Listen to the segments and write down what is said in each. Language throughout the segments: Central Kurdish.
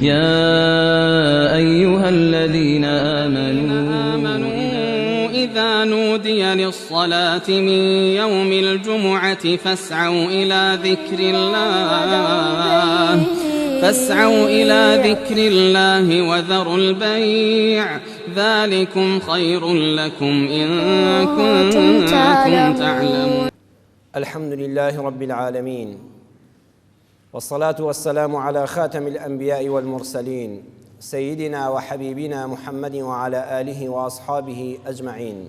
يا أيها الذين آمنوا إذا نودي للصلاة من يوم الجمعة فاسعوا إلى ذكر الله فاسعوا إلى ذكر الله وذروا البيع ذلكم خير لكم إن كنتم تعلمون. الحمد لله رب العالمين والصلاة والسلام على خاتم الأنبياء والمرسلين سيدنا وحبيبنا محمد وعلى آله وأصحابه أجمعين.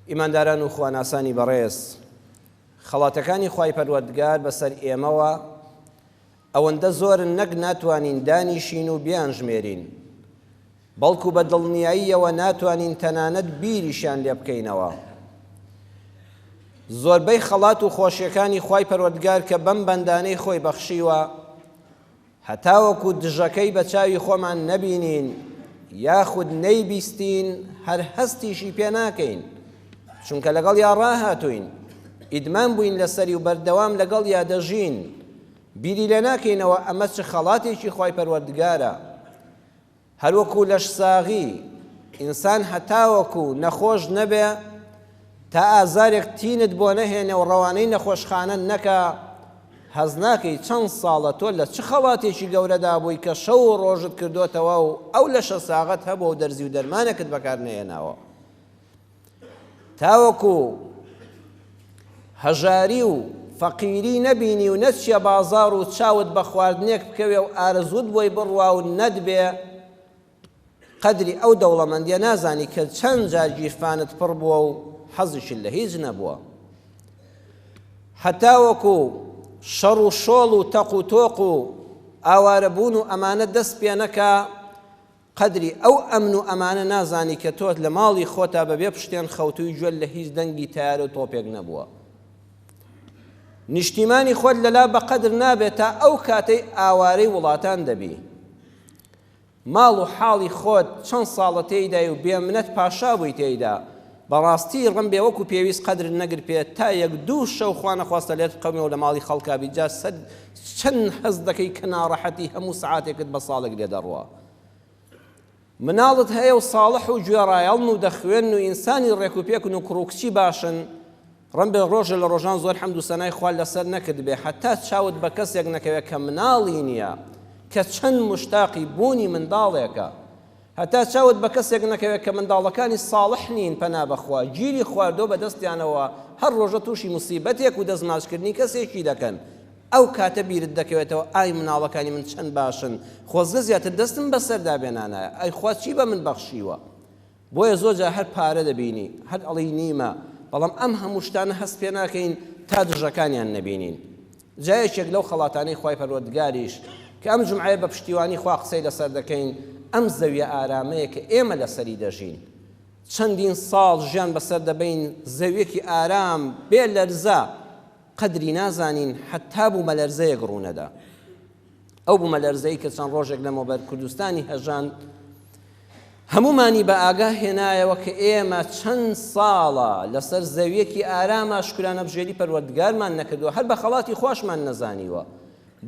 ئیمانداران و خواناسانی بەڕێز، خەڵاتەکانی خوای پەروەردگار بەسەر ئێمەوە ئەوەندە زۆرن نەک ناتوانین دانیشین و بیانژمێرین، بەڵکو بە دڵنیاییەوە ناتوانین تەنانەت بیریشیان لێ بکەینەوە. زۆربەی خەڵات و خۆشیەکانی خوای پەروەردگار کە بەم بەندانەی خۆی بەخشیوە، هەتاوەکو دژەکەی بە چاوی خۆمان نەبینین یاخود نەیبیستین هەر هەستیشی پێ ناکەین، چونکە لەگەڵیا ڕاهاتووین، ئیدمان بووین لەسەری و بەردەوام لەگەڵیا دەژین، بیری لێ ناکەینەوە ئەمە چ خەڵاتێکی خوای پەروەردگارە. هەروەکو لەشساغی، ئینسان هەتاوەکو نەخۆش نەبێ، تا ئازارێک تینت بۆ نەهێنێ و ڕەوانەی نەخۆشخانەت نەکا، هەست ناکەی چەند ساڵە تۆ لە چ خەڵاتێکی گەورەدا بووی کە شەو و ڕۆژت کردۆتەوە و ئەو لەشە ساغەت هەبووە و دەرزی و دەرمانێکت بەکار نەهێناوە. تاوەکو هەژاری و فەقیری نەبینی و نەچیە بازاڕ و چاوت بە خواردنێک بکەوێ و ئارەزووت بۆی بڕوا و نەتبێ، قەدری ئەو دەوڵەمەندیە نازانی کە چەند جار گیرفانت پڕ بووە و حەزیشت لە هیچ نەبووە. هەتاوەکو شەڕ و شۆڵ و تەق و تۆق و ئاوارەبوون و ئەمانە دەست پێ نەکا، قەدری ئەو ئەمن و ئەمانە نازانی کە تۆ لە ماڵی خۆتا بە بێ پشتێن خەوتووی گوێت لە هیچ دەنگی تەیارە و تۆپێک نەبووە. نیشتیمانی خۆت لەلا بە قەدر نابێت تا ئەو کاتەی ئاوارەی وڵاتان دەبی. ماڵ و حاڵی خۆت چەند ساڵە تێیدای و بێ منەت پاشا بووی تێیدا، بەڕاستی ڕەنبێ وەکو پێویست قەدرت نەگرپێ تا یەک دوو شەو خوا نەخواستە لێت بقەومێ و لە ماڵی خەڵکا بی جا سەر چەند هەست دەکەی کە ناڕەحەتی هەموو سەعاتێکت بە ساڵێک لێ دەڕوا. مناڵت هەیە و ساڵح و گوێڕایەڵن و دەخوێنن و ئینسانی ڕێک و پێکن و کوڕ و کچی باشن، ڕەنبێ ڕۆژێ لە ڕۆژان زۆر حەمد و سەنای خوا لەسەر نەکردبێ هەتا چاوت بە کەسێک نەکەوێ کە مناڵی نییە کە چەند موشتاقی بوونی منداڵێکە. هەتا چاوت بە کەسێک نەکەوێت کە منداڵەکانی ساڵح نین پەنا بەخوا گیری خواردوە بە دەستیانەوە هەر ڕۆژە توشی موسیبەتێک و دەست ماچکردنی کەسێکی دەکەن ئەو کاتە بیرت دەکەوێتەوە ئای مناڵەکانی من چەند باشن خۆزگە زیاتر دەستم بەسەردا بێنانایە ئەی خوا چی بە من بەخشیوە بۆیە زۆر جار هەر پارە دەبینی هەر ئەڵێی نیمە بەڵام ئەم هەموو شتانە هەست پێ ناکەین تا دژەکانیان نەبینین جا یەکێک لەو خەڵاتانەی خوای پەروەردگاریش کە ئەم جومعەیە بە پشتیوانی خوا قسەی لەسەر دەکەین ئەم زەویە ئارامەیە کە ئێمە لەسەری دەژین چەندین ساڵ ژیان بەسەر دەبەین زەویەکی ئارام بێ لەرزە قەدری نازانین حەتا بوومەلەرزەیەک ڕوونەدا ئەو بوومەلەرزەی کە چەند ڕۆژێک لەمەوبەر کوردستانی هەژاند هەموومانی بە ئاگا هێنایەوە کە ئێمە چەند ساڵە لەسەر زەویەکی ئاراما شکرانەبژێری پەروەردگارمان نەکردووە، هەر بە خەڵاتی خواشمان نەزانیوە.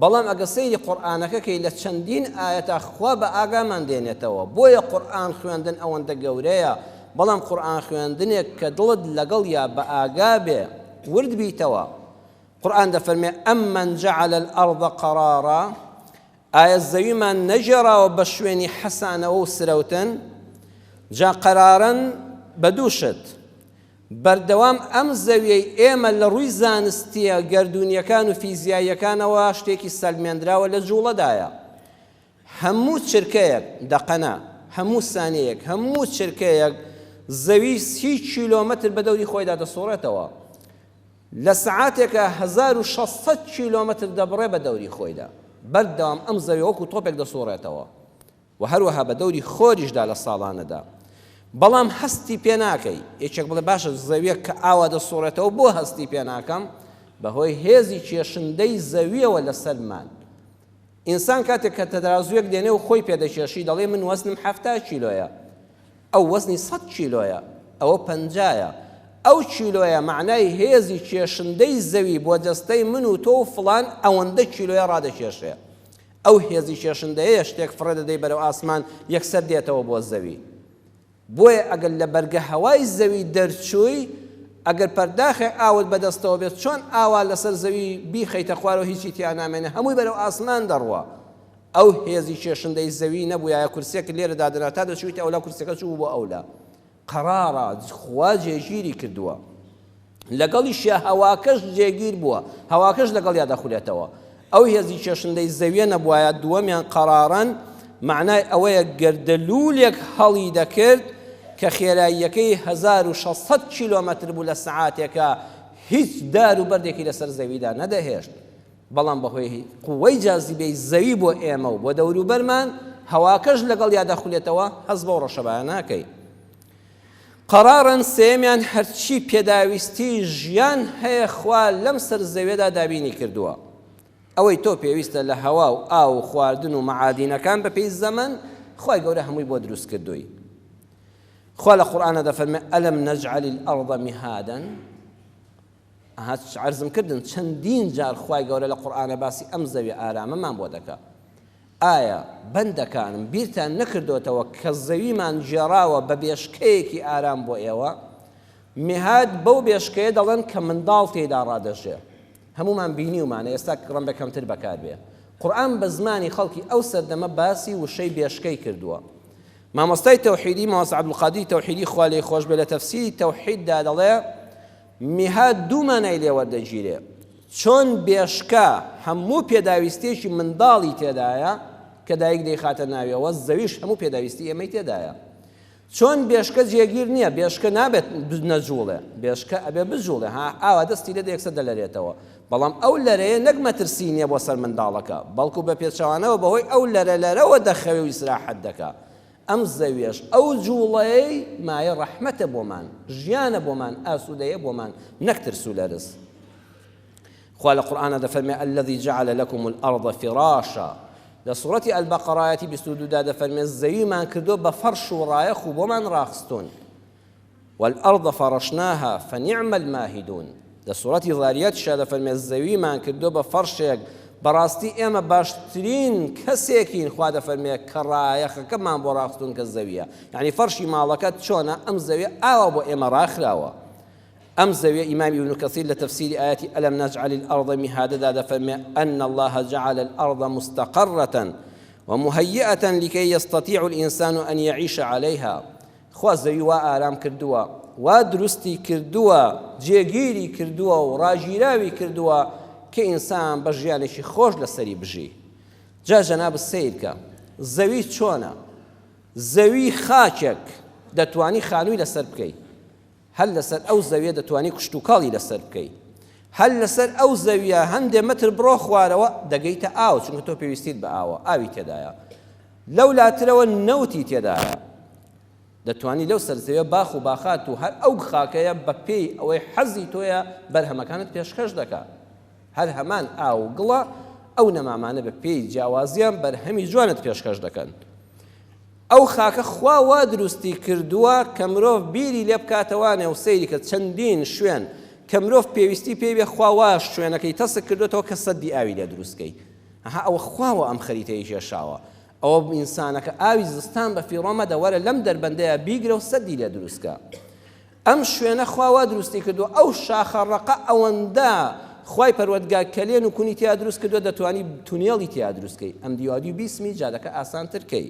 بەڵام ئەگەر سەیری قورئانەکە کەی لە چەندین ئایەتا خوا بە ئاگامان دێنێتەوە. بۆیە قورئان خوێندن ئەوەندە گەورەیە، بەڵام قورئان خوێندنێک کە دڵت لەگەڵیا بە ئاگا بێ، ورد بیتەوە. قورئان دەفەرمێ، ئەمەن جعل الارض قرارا، ئایا زەویمان نەگێڕاوە بە شوێنی حەسانەوە و سرەوتن؟ جا قەرارەن بە دوو شت، بەردەوام ئەم زەویەی ئێمە لە ڕووی زانستییە گەردوونییەکان و فیزیاییەکانەوە شتێکی سەلمێندراوە لە جووڵەدایە. هەموو چرکەیەک، دەقە نا، هەموو سانیەیەک، هەموو چرکەیەک زەوی 30 کیلۆمەتر بە دەوری خۆیدا دەسوڕێتەوە. لە سەعاتێکا 1600 کیلۆمەتر دەبڕێ بە دەوری خۆیدا. بەردەوام ئەم زەویە وەکو تۆپێک دەسوڕێتەوە و هەروەها بە دەوری خۆریشدا لە ساڵانەدا. بەڵام هەستی پێ ناکەی. یەکێک بڵێ باشە زەویەک کە ئاوا دەسوڕێتەوە بۆ هەستی پێ ناکەم؟ بەهۆی هێزی کێشندەی زەویەوە لەسەرمان. ئینسان کاتێک کە تەرازوویەک دێنێ و خۆی پێ دەکێشی دەڵێ من وەزنم 70 کیلۆیە ئەو وەزنی 100 کیلۆیە ئەوە پەنجایە ئەو کیلۆیە معنای هێزی کێشندەی زەوی بۆ جەستەی من و تۆ و فڵان ئەوەندە کیلۆیە ڕادەکێشێ. ئەو هێزی کێشندەیە شتێک فڕێ دەدەی بەرەو ئاسمان یەکسەر دێتەوە بۆ زەوی. بۆیە ئەگەر لە بەرگە هەوای زەوی دەرچووی ئەگەر پەرداخێک ئاوت بەدەستەوە بێت چۆن ئاوا لەسەر زەوی بیخەیتە خوارەوە هیچی تیا نامێنێ هەمووی بەرەو ئاسمان دەڕوا. ئەو هێزی کێشندەی زەوی نەبوویایە کورسیەکت لێرە دادەنا تا دەچوویتە ئەولا کورسیەکە چوو بۆ ئەولا. قەرارە خوا جێگیری کردووە. لەگەڵیشیا هەواکەش جێگیر بووە، هەواکەش لەگەڵیا دەخولێتەوە. ئەو هێزی کێشندەی زەویە نەبوایە، دووەمیان قەرارەن مەعنای ئەوەیە گەردەلوولێک هەڵی دەکرد کە خێراییەکەی 1600 کیلۆمەتر بوو لە سەعاتێکا، هیچ دار و بەردێکی لەسەر زەویدا نەدەهێشت. بەڵام بەهۆی قوەی جازیبەی زەوی بۆ ئێمە و بۆ دەوروبەرمان، هەواکەش لەگەڵیا دەخولێتەوە، هەست بەو ڕەشەبایە ناکەی. قەرارن سێیەمیان هەرچی پێداویستی ژیان هەیە خوا لەم سەر زەویەدا دابینی کردووە. ئەوەی تۆ پێویستە لە هەوا و ئاو و خواردن و مەعادینەکان بەپێی زەمەن خوای گەورە هەمووی بۆ دروست کردووی. خوا لە قورئانا دەفەرمێ ئەلم نجعل الارض مهادا ئەها عەرزم کردن چەندین جار خوای گەورە لە قورئانە باسی ئەم زەوی ئارامەمان بۆ دەکا. ئایا بەندەکانم بیرتان نەکردۆتەوە کە زەویمان گێڕاوە بە بێشکەیەکی ئارام بۆ ئێوە؟ میهاد بەو بێشکەیە دەڵێن کە منداڵ تێیدا ڕادەژێ. هەموومان بینیومانە ئێستا ڕەنگە کەمتر بەکار بێ. قورئان بە زمانی خەڵکی ئەو سەردەمە باسی وشەی بێشکەی کردووە. مامۆستای تەوحیدی مامۆستا عەبدولقادری تەوحیدی خوا لێی خۆش بێ لە تەفسیری تەوحیددا دەڵێ میهاد دوو مانای لێ وەردەگیرێ، چۆن بێشکە هەموو پێداویستییەکی منداڵی تێدایە کە دایک دەیخاتە ناویەوە، زەویش هەموو پێداویستی ئێمەی تێدایە. چۆن بێشکە جێگیر نییە، بێشکە نابێت نەجوڵێ، بێشکە ئەبێ بجوڵێ، ها ئاوا دەستی لێ دە یەکسەر دەلەرێتەوە، بەڵام ئەو لەرەیە نەک مەترسی نییە بۆ سەر منداڵەکە، بەڵکو بە پێچەوانەوە بەهۆی ئەو لەرە لەرەوە دەخەوێ و ئیسراحەت دەکا. ئەم زەویەش ئەو جوڵەیەی مایە ڕەحمەتە بۆمان، ژیانە بۆمان، ئاسوودەیە بۆمان، نەک ترس و لەرز. خوا لە قورئانا دەفەرمێ الذی جعل لکم الارض فراشا لە سوڕەتی البقرە ئایەتی 22 دا دەفەرمێ زەویمان کردووە بە فەرش و ڕایەخ و بۆمان ڕاخستوون. والارض فرشناها فنعم الماهدون لە سوڕەتی ذاریاتیشا دەفەرمێ زەویمان کردووە بە فەرشێک بەڕاستی ئێمە باشترین کەسێکین خوا دەفەرمێ کە ڕایەخەکەمان بۆ ڕاخستوون کە زەویە یعنی فەرشی ماڵەکەت چۆنە ئەم زەویە ئاوا بۆ ئێمە ڕاخراوە ئەم زەویە ئیمام ابن کثیر لە تەفسیری ئایەتی ئەلم نجعل الارض مهادا دەفەرمێ ان الله جعل الارض مستقرة ومهيئة لكي يستطيع الإنسان أن يعيش عليها خوا زەوی وا ئارام کردووە، وا دروستی کردووە، جێگیری کردووە و ڕاگیراوی کردووە کە ئینسان بە ژیانێکی خۆش لەسەری بژی. جا جەنابت سەیرکە زەوی چۆنە؟ زەوی خاکێک دەتوانی خانووی لەسەر بکەی، هەر لەسەر ئەو زەویە دەتوانی کشتوکاڵی لەسەر بکەی، هەر لەسەر ئەو زەویە هەندێ مەتر بڕۆ خوارەوە دەگەیتە ئاو، چونکە تۆ پێویستیت بە ئاوە، ئاوی تێدایە. لەو لاترەوە نەوتی تێدایە. دەتوانی لەو سەر زەویە باخ و باخات و هەر ئەو خاکەیە بە پێی ئەوەی حەزی تۆیە بەرهەمەکانت پێشکەش دەکا. هەر هەمان ئاو و گڵە ئەو نەمامانە بە پێی جیاوازیان بەرهەمی جوانت پێشکەش دەکەن. ئەو خاکە خوا وا دروستی کردووە کە مرۆڤ بیری لێ بکاتەوانێ و سەیری کە چەندین شوێن کە مرۆڤ پێویستی پێی بێ خوا وا شوێنەکەی تەسک کردوێتەوە کە سەدی ئاوی لێ دروست کەی. ئەها ئەوە خوا وا ئەم خەریتەی کێشاوە ئەوە ئینسانەکە ئاوی زستان بە فیڕۆ مەدە وەرە لەم دەربەندەیە بیگرە و سەدی لێ دروست کە. ئەم شوێنە خوا وا دروستی کردووە ئەو شاخە ڕەقە ئەوەندە خوای پەروەردگار کەلێن و کونی تیا دروست کردووە دەتوانی تونێڵی تیا دروست کەی ئەم دیوادی بیسمی جادەکە ئاسانتر کەی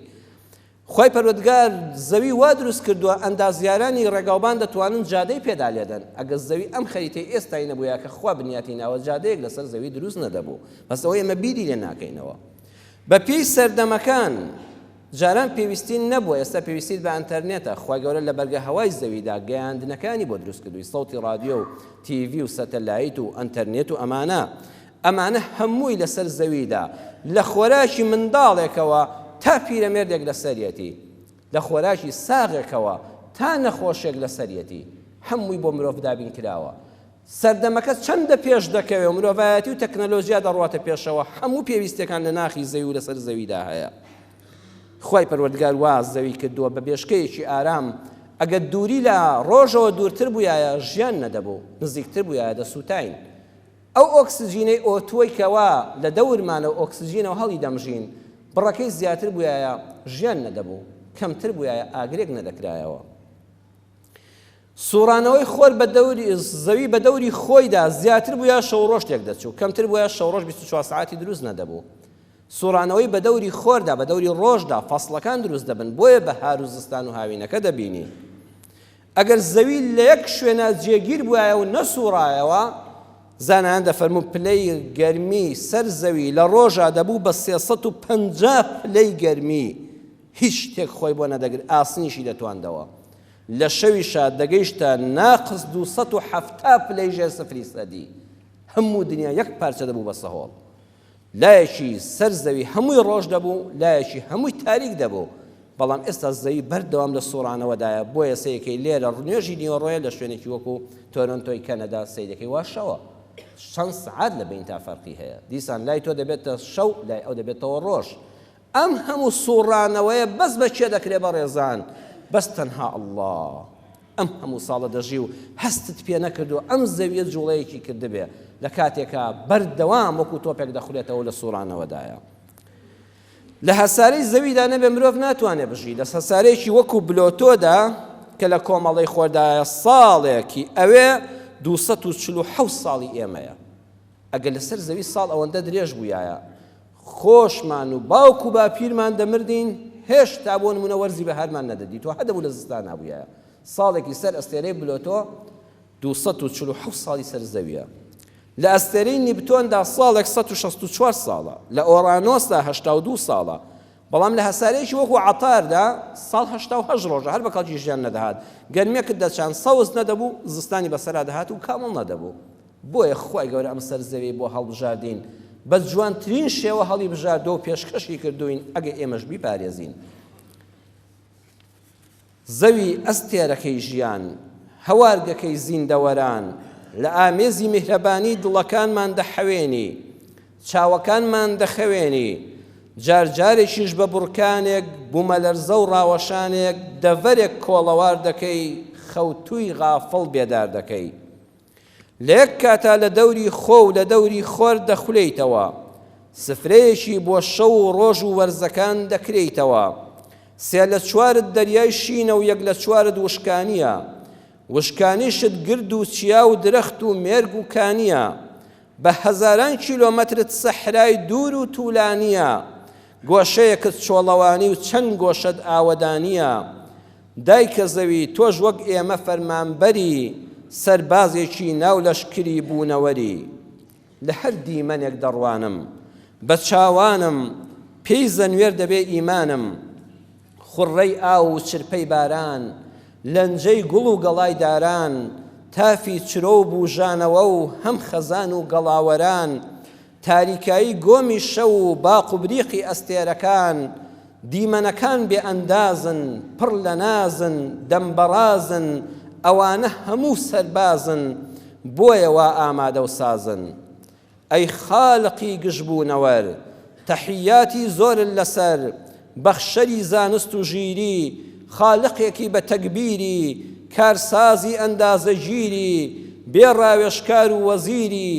خوای پەروەردگار زەوی وا دروست کردووە ئەندازیارانی ڕێگاوبان دەتوانن جادەی پێدا لێدەن ئەگەر زەوی ئەم خەریتەی ئێستای نەبوویا کە خوا بنیاتی ناوە جادەیەک لەسەر زەوی دروست نەدەبوو بەس ئەوەی ئێمە بیری لێ ناکەینەوە بە پێی سەردەمەکان جاران پێویستی نەبووە ئێستا پێویستیت بە ئەنتەرنێتە خوای گەورە لە بەرگە هەوای زەویدا گەیاندنەکانی بۆ دروست کردووی سەوتی ڕادیۆ و تیڤی و سەتەلایت و ئەنتەرنێت و ئەمانە ئەمانە هەمووی لەسەر زەویدا لە خۆراکی منداڵێکەوە تا پیرەمێردێک لەسەریەتی لە خۆراکی ساغێکەوە تا نەخۆشێک لەسەریەتی هەمووی بۆ مرۆڤ دابین کراوە سەردەمەکە چەندە پێش دەکەوێ و مرۆڤایەتی و تەکنەلۆژیا دەڕواتە پێشەوە هەموو پێویستیەکان لە ناخی زەوی و لەسەر زەویدا هەیە خوای پەروەردگار وا زەوی کردووە بە بێشکەیەکی ئارام ئەگەر دووری لە ڕۆژەوە دوورتر بوویایە ژیان نەدەبوو نزیکتر بوویایە دەسووتاین. ئەو ئۆکسجینەی ئۆتۆی کەوا لە دەورمانە و ئۆکسجینەوە هەڵی دەمژین، بڕەکەی زیاتر بویایە ژیان نەدەبوو، کەمتر بویایە ئاگرێک نەدەکرایەوە. سوڕانەوەی خۆر بە دەوری زەوی بە دەوری خۆیدا زیاتر بوویا شەو ڕۆژ تێک دەچوو، کەمتر بوویا شەو ڕۆژ 24 سەعاتی دروست نەدەبوو. سوڕانەوەی بە دەوری خۆردا بە دەوری ڕۆژدا فەسڵەکان دروست دەبن، بۆیە بەهار و زستان و هاوینەکە دەبینی. ئەگەر زەوی لە یەک شوێنا جێگیر بوایە و نەسوڕایەوە، زانایان دەفەرموون پلەی گەرمی سەر زەوی لە ڕۆژا دەبوو بە 350 پلەی گەرمی، هیچ شتێک خۆی بۆ نەدەگرت، ئاسنیشی دەتواندەوە. لە شەویشا دەگەیشتە ناقس 270 پلەی ژێر سفری سەدی. هەموو دنیا یەک پارچە دەبوو بە سەهۆڵ. لایەکی سەر زەوی هەمووی ڕۆژ دەبوو، لایەکی هەمووی تاریک دەبوو. بەڵام ئێستا زەوی بەردەوام لە سوڕانەوەدایە، بۆیە سەیرکەی لێرە نوێژی نیوەڕۆیە لە شوێنێکی وەکو تۆرۆنتۆی کەنەدا سەیرەکەی وا شەوە. چەند سەعات لە بەینتا فەرقی هەیە. دیسان لای تۆ دەبێتە شەو، لای ئەو دەبێتەوە ڕۆژ. ئەم هەموو سوڕانەوەیە بەس بە کێ دەکرێ بەڕێزان؟ بەس تەنها اللە. ئەم هەموو ساڵە دەژی و هەستت پێ نەکردووە ئەم زەویە جوڵەیەکی کردبێ لە کاتێکا بەردەوام وەکو تۆپێک دەخولێتەوە لە سوڕانەوەدایە. لە هەسارەی زەویدا نەبێ مرۆڤ ناتوانێ بژی لە هەسارەیەکی وەکو بلۆتۆدا کە لە کۆمەڵەی خۆردایە ساڵێکی ئەوێ 247 ساڵی ئێمەیە. ئەگەر لەسەر زەوی ساڵ ئەوەندە درێژ بوویایە خۆشمان و باوک و باپیرمان دەمردین هێشتا بۆ نمونە وەرزی بەهارمان نەدەدیت و هەدەبوو لە زستانا بوویایە ساڵێکی سەر ئەستێرەی بلۆتۆ 247 ساڵی سەر زەویە لە ئەستێرەی نیبتۆندا ساڵێک 164 ساڵە لە ئۆرانۆسدا 82 ساڵە بەڵام لە هەسارەیەکی وەکو عەتاردا ساڵ 88 ڕۆژە هەر بە کەڵکی ژیان نەدەهات گەرمیەکت دەچان سەوز نەدەبوو زستانی بەسەرا دەهات و کامڵ نەدەبوو بۆیە خوای گەورە ئەم سەر زەویەی بۆ هەڵبژاردین بە جوانترین شێوە هەڵی بژاردوە و پێشکەشی کردوین ئەگە ئێمەش بیپارێزین. زەوی ئەستێرەکەی ژیان، هەوارگەکەی زیندەوەران، لە ئامێزی میهرەبانی دڵەکانمان دەحەوێنی، چاوەکانمان دەخەوێنی، جار جارێکیش بە بوڕکانێک، بومەلەرزە و ڕاوەشانێک، دەڤەرێک کۆڵەوار دەکەی، خەوتووی غافڵ بێدار دەکەی. لە یەک کاتا لە دەوری خۆ و لە دەوری خۆر دەخولێیتەوە، سفرەیەکی بۆ شەو و ڕۆژ و وەرزەکان دەکرێیتەوە. سێ لە چوارت دەریای شینە و یەک لە چوارت وشکانییە. وشکانیشت گرد و چیا و درەخت و مێرگ و کانییە. بە هەزاران کیلۆمەترت سەحرای دوور و توولانییە. گۆشەیەکت چۆڵەوانی و چەند گۆشەت ئاوەدانییە. دایکە زەوی تۆش وەک ئێمە فەرمانبەری، سەربازێکی ناو لەشکری بوونەوەری. لە هەر دیمەنێک دەڕوانم، بە چاوانم، پێی زەنوێر دەبێ ئیمانم. خوڕەی ئاو و چرپەی باران، لەنجەی گوڵ و گەڵای داران، تافی چرۆ و بووژانەوە و هەم خەزان و گەڵاوەران، تاریکایی گۆمی شەو و باق و بریقی ئەستێرەکان، دیمەنەکان بێ ئەندازن، پڕ لە نازن، دەم بەڕازن، ئەوانە هەموو سەربازن، بۆیە وا ئامادە و سازن. ئەی خالقی گشت بوونەوەر، تەحیاتی زۆرت لەسەر، بەخشەری زانست و ژیری، خالقێکی بە تەگبیری، کارسازی ئەندازەگیری، بێ ڕاوێژکار و وەزیری،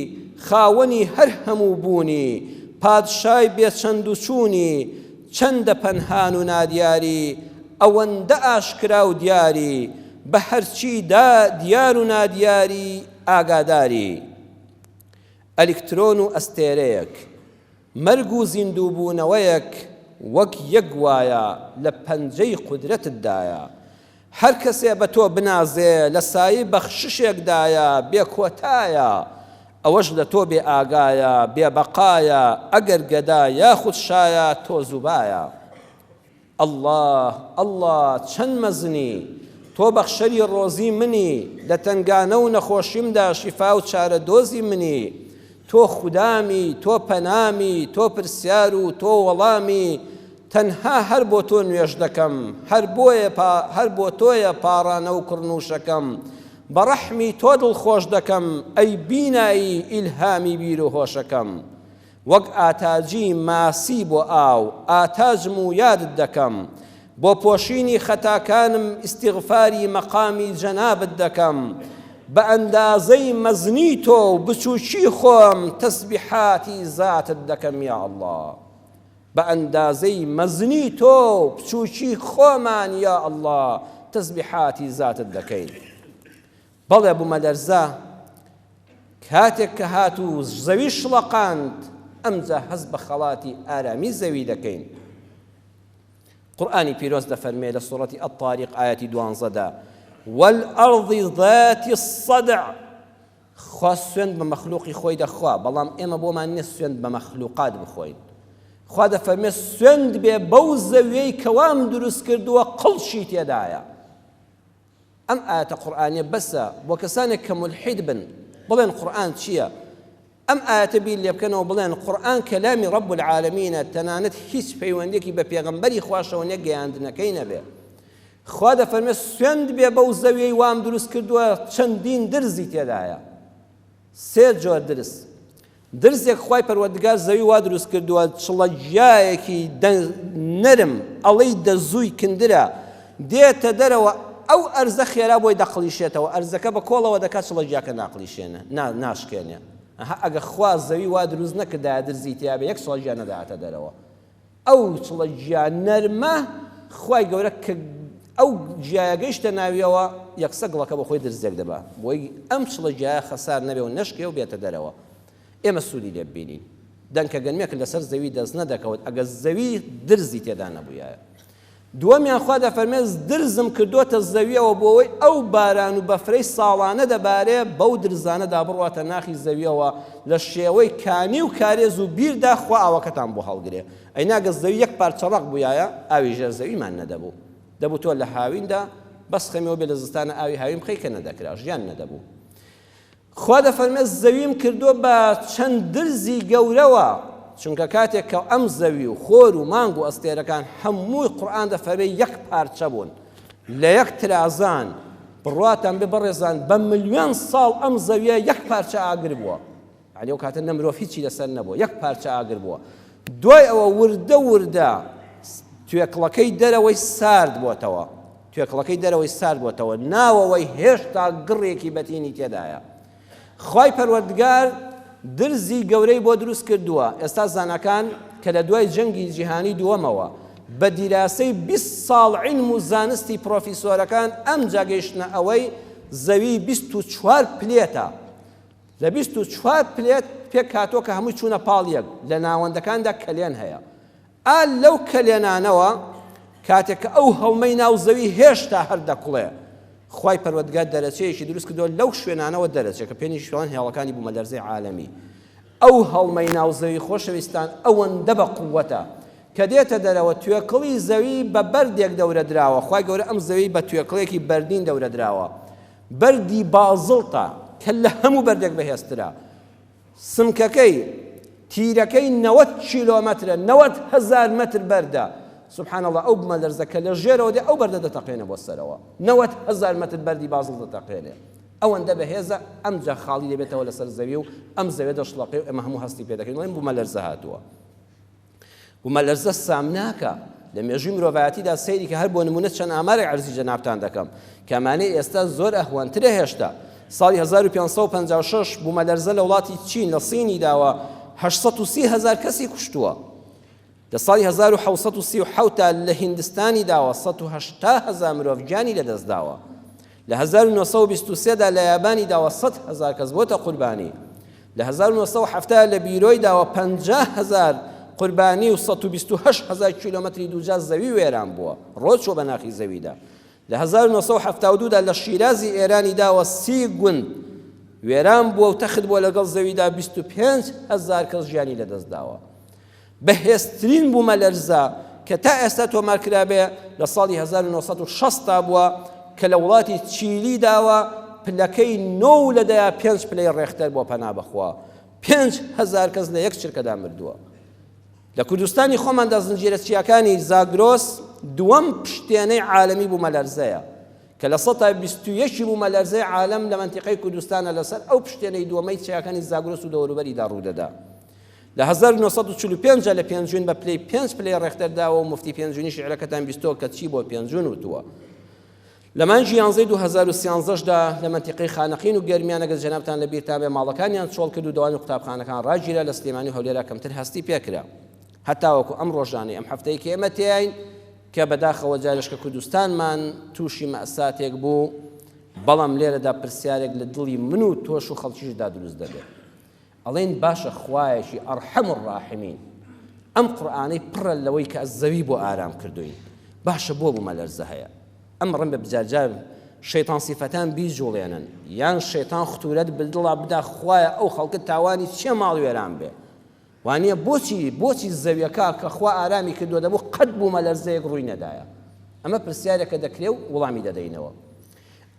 خاوەنی هەر هەموو بوونی، پادشای بێ چەند و چوونی، چەندە پەنهان و نادیاری، ئەوەندە ئاشکرا و دیاری، بە هەرچی دیار و نادیاری ئاگاداری. ئەلیکترۆن و ئەستێرەیەک. مەرگ و زیندووبوونەوەیەک وەک یەک وایە لە پەنجەی قودرەتتدایە. هەر کەسێ بە تۆ بنازێ لە سایەی بەخششێکدایە بێ کۆتایە. ئەوەش لە تۆ بێ ئاگایە بێ بەقایە ئەگەر گەدا یاخود شایە تۆز و بایە. اللە اللە چەند مەزنی تۆ بەخشەری ڕۆزی منی لە تەنگانە و نەخۆشیمدا شیفا و چارەدۆزی منی تۆ خودامی تۆ پەنامی تۆ پرسیار و تۆ وەڵامی تەنها هەر بۆ تۆ نوێژ دەکەم هەر بۆیە هەر بۆ تۆیە پاڕانە و کڕنووشەکەم بە ڕەحمی تۆ دڵخۆش دەکەم ئەی بینایی ئیلهامی بیر و هۆشەکەم وەک ئاتاجی ماسی بۆ ئاو ئاتاجم و یادت دەکەم، بۆ پۆشینی خەتاکانم ئیستیغفاری مەقامی جەنابت دەکەم. بە ئەندازەی مەزنی تۆ و بچووکی خۆم تەسبیحاتی زاتت دەکەم یا اللە. بە ئەندازەی مەزنی تۆ و بچووکی خۆمان یا اللە تەسبیحاتی زاتت دەکەین. بەڵێ بوومەلەرزە کاتێک کە هات و زەوی شڵەقاند ئەمجا هەست بە خەڵاتی ئارامی زەوی دەکەین. قورئانی پیرۆز دەفەرمێ لە سوڕەتی الطاریق ئایەتی دوانزەدا والأرض ذات الصدع خوا سوێند بە مەخلوقی خۆی دەخوا بەڵام ئێمە بۆمان نییە سوێند بە مەخلوقات بخۆین خوا دەفەرمێ سوێند بێ بەو زەویەی کەوام دروست کردووە قڵشی تێدایە ئەم ئایەتە قورئانیە بەسە بۆ کەسانێک کە مولحید بن بڵێن قورئان چییە؟ ئەم ئایەتە بیر لێ بکەنەوە بڵێن قورئان کەلامی ڕەب العالمینە تەنانەت هیچ پەیوەندێکی بە پێغەمبەری خواشەوە نیە گەیاندنەکەی نەبێ خوا دەفەرمێ سوێند بێ بەو زەویەی وام دروست کردووە چەندین درزی تێدایە سێ جۆر درز درزێک خوای پەروەردگار زەوی وا دروست کردووە چڵە گیایەکی نەرم ئەڵێی دەزووی کندرە دێتە دەرەوە ئەو ئەرزە خێرا بۆی دەقڵیشێتەوە ئەرزەکە بە کۆڵەوە دەکات چڵە گیاکە ناقڵیشێنە ناشکێنێ ئەها ئەگە خوا زەوی وا دروست نەکردایە درزی تیابێ یەک چڵە گیا نەدەهاتە دەرەوە ئەو چڵە گیا نەرمە خوای گەورە کە ئەو گیایە گەیشتە ناویەوە یەکسە گڵەکە بۆ خۆی درزێک دەبا بۆی ئەم چڵە گیایە خەسار نەبێ و نەشکێ و بێتە دەرەوە ئێمە سوودی لێ ببینین دەنکە گەنمێک لەسەر زەوی دەست نەدەکەوت ئەگەر زەوی درزی تێدا نەبوویایە دووەمیان خوا دەفەرمێ درزم کردۆتە زەویەوە بۆ ئەوەی ئەو باران و بەفرەی ساڵانە دەبارێ بەو درزانەدا بڕواتە ناخی زەویەوە لە شێوەی کانی و کارێز و بیردا خوا ئاوەکەتان بۆ هەڵگرێ ئەینا گەر زەوی یەک پارچە ڕەق بوویایە ئاوی ژێر زەویمان نەدەبوو دەبوو تۆ لە هاویندا بەس خەمیەوە بێ لە زستانە ئاوی هاوین بخەی کە نەدەکرا ژیان نەدەبوو خوا دەفەرمێت زەویم کردووە بە چەند درزی گەورەوە، چونکە کاتێک کە ئەم زەوی و خۆر و مانگ و ئەستێرەکان هەمووی قورئان دەفەرمێ یەک پارچە بوون لە یەک ترازان، بڕواتان بێ بەڕێزان بە ملیۆن ساڵ ئەم زەویە یەک پارچە ئاگر بووە، یعنی ئەو کاتە نە مرۆڤ هیچی لەسەر نەبووە یەک پارچە ئاگر بووە، دوای ئەوە وردە وردە توێکڵەکەی دەرەوەی سارد بۆتەوە. توێکڵەکەی دەرەوەی سارد بۆتەوە، ناوەوەی هێشتا گڕێکی بەتینی تێدایە. خوای پەروەردگار درزی گەورەی بۆ دروست کردووە، ئێستا زاناکان کە لە دوای جەنگی جیهانی دووەمەوە بە دیراسەی 20 ساڵ عیلم و زانستی پرۆفیسۆرەکان ئەمجا گەیشتنە ئەوەی زەوی 24 پلێتە، لە 24 پلێت پێکهاتووە کە هەمووی چوونە پاڵ یەک، لە ناوەندەکاندا کەلێن هەیە. ئا لەو کەلێنانەوە کاتێک کە ئەو هەڵمەی ناو زەوی هێشتا هەر دەکوڵێ، خوای پەروەردگار دەرەچەیەکی دروست کردووە لەو شوێنانەوە دەرەچێ کە پێنیش پێڵێن هێڵەکانی بوومەلەرزەی عالەمی. ئەو هەڵمەی ناو زەوی خۆشەویستان ئەوەندە بە قووەتە کە دێتە دەرەوە توێکڵی زەوی بە بەردێک دەورە دراوە، خوای گەورە ئەم زەوی بە توێکڵێکی بەردین دەورە دراوە، بەردی بازڵتە کە لە هەموو بەردێک بەهێزترە. سمکەکەی، تیرەکەی 90 کیلۆمەترە، 90 هەزار مەتر بەردە، سبحان اللە ئەو بومەلەرزە کە لە ژێرەوە دێ ئەو بەردە دەتەقێنێ بۆ سەرەوە، 90 هەزار مەتر بەردی بازڵ دەتەقێنێ، ئەوەندە بەهێزە ئەمجا خاڵی دەبێتەوە لەسەر زەوی و ئەم زەویە دەشڵەقێ و ئێمە هەموو هەستی پێ دەکەین دەڵێین بومەلەرزە هاتووە. بومەلەرزە سامناکە لە مێژووی مرۆڤایەتیدا سەیری کە هەر بۆ نمونە چەند ئامارێک عەرزی جەنابتان دەکەم کە ئەمانەی ئێستا زۆر ئەهوەنترە هێشتا ساڵی 1556 بومەلەرزە لە وڵاتی چین لە سینی داوە 830 هەزار کەسی کوشتووە لە ساڵی 1737 تا لە هیندستانی داوە 180 هەزار مرۆڤ گیانی لەدەستداوە لە 1923 دا لە یابانی داوە 100 هەزار کەس بۆتە قوربانی لە 1970 لە بیرۆی داوە 50 هەزار قوربانی و 128 هەزار کیلۆمەتری دووجا زەوی وێران بووە ڕۆچووە بە ناخی زەویدا لە 1972 دا لە شیرازی ئێرانی داوە 30 گوند وێران بووە و تەخت بووە لەگەڵ زەویدا 25 هەزار کەس ژیانی لەدەست داوە. بەهێزترین بوومەلەرزە کە تا ئێستا تۆمار کرابێ لە ساڵی 1960 تا بووە کە لە وڵاتی چیلی داوە پلەکەی نۆ لە دەیا پێنج پلەی ڕێختەر بۆ پەنا بەخوا 5000 کەس لە یەک چرکەدا مردووە. لە کوردستانی خۆماندا زنجیرە چیاکانی زاگرۆس دووەم پشتێنەی عالەمی بوومەلەرزەیە کە لە سەتا 21 بوومەلەرزەی عالەم لە مەنتیقەی کوردستانە لەسەر ئەو پشتێنەی دووەمەی چیاکانی زاگرۆس و دەوروبەریدا ڕوودەدا. لە 1945 لە پێنجوین بە پلەی پێنج پلەی ڕێختەر داوە و موفتی پێنجوینی شیعرەکەتان بیستووە کە چی بۆ پێنجوین وتووە. لە مانگی یانزەی 2013 دا لە مەنتیقەی خانەقین و گەرمیان ئەگەر جەنابتان لە بیرتان بێ ماڵەکانیان چۆڵ کرد و دەوامی قوتابخانەکان ڕاگیرا لە سلێمانی و هەولێرا کەمتر هەستی پێکرا هەتاوەکو ئەم ڕۆژانەی ئەم هەفتەی کە ئێمە تێین کە بەداخەوە جارێشکە کوردستانمان تووشی مەساتێک بوو بەڵام لێرەدا پرسیارێک لە دڵی من و تۆش و خەڵکیشدا دروست دەبێت ئەڵێن باشە خوایەکی ارحم الراحمین ئەم قورئانەی پڕە لەوەی کە زەوی بۆ ئارام کردوین باشە بۆ بوومەلەرزە هەیە ئەم ڕەنگە بجارجار شەیتان سیفەتان بیجوڵێنن یان شەیتان ختورەت بدڵا بدا خوایە ئەو خەڵکە تاوانی چیە ماڵ وێران بێ وانە بۆچی بۆچی زەویەکە کە خوا ئارامی کردووە دەبوو قەت بوومەلەرزەیەک ڕووی نەدایە ئەمە پرسیارێکە دەکرێ و وڵامی دەدەینەوە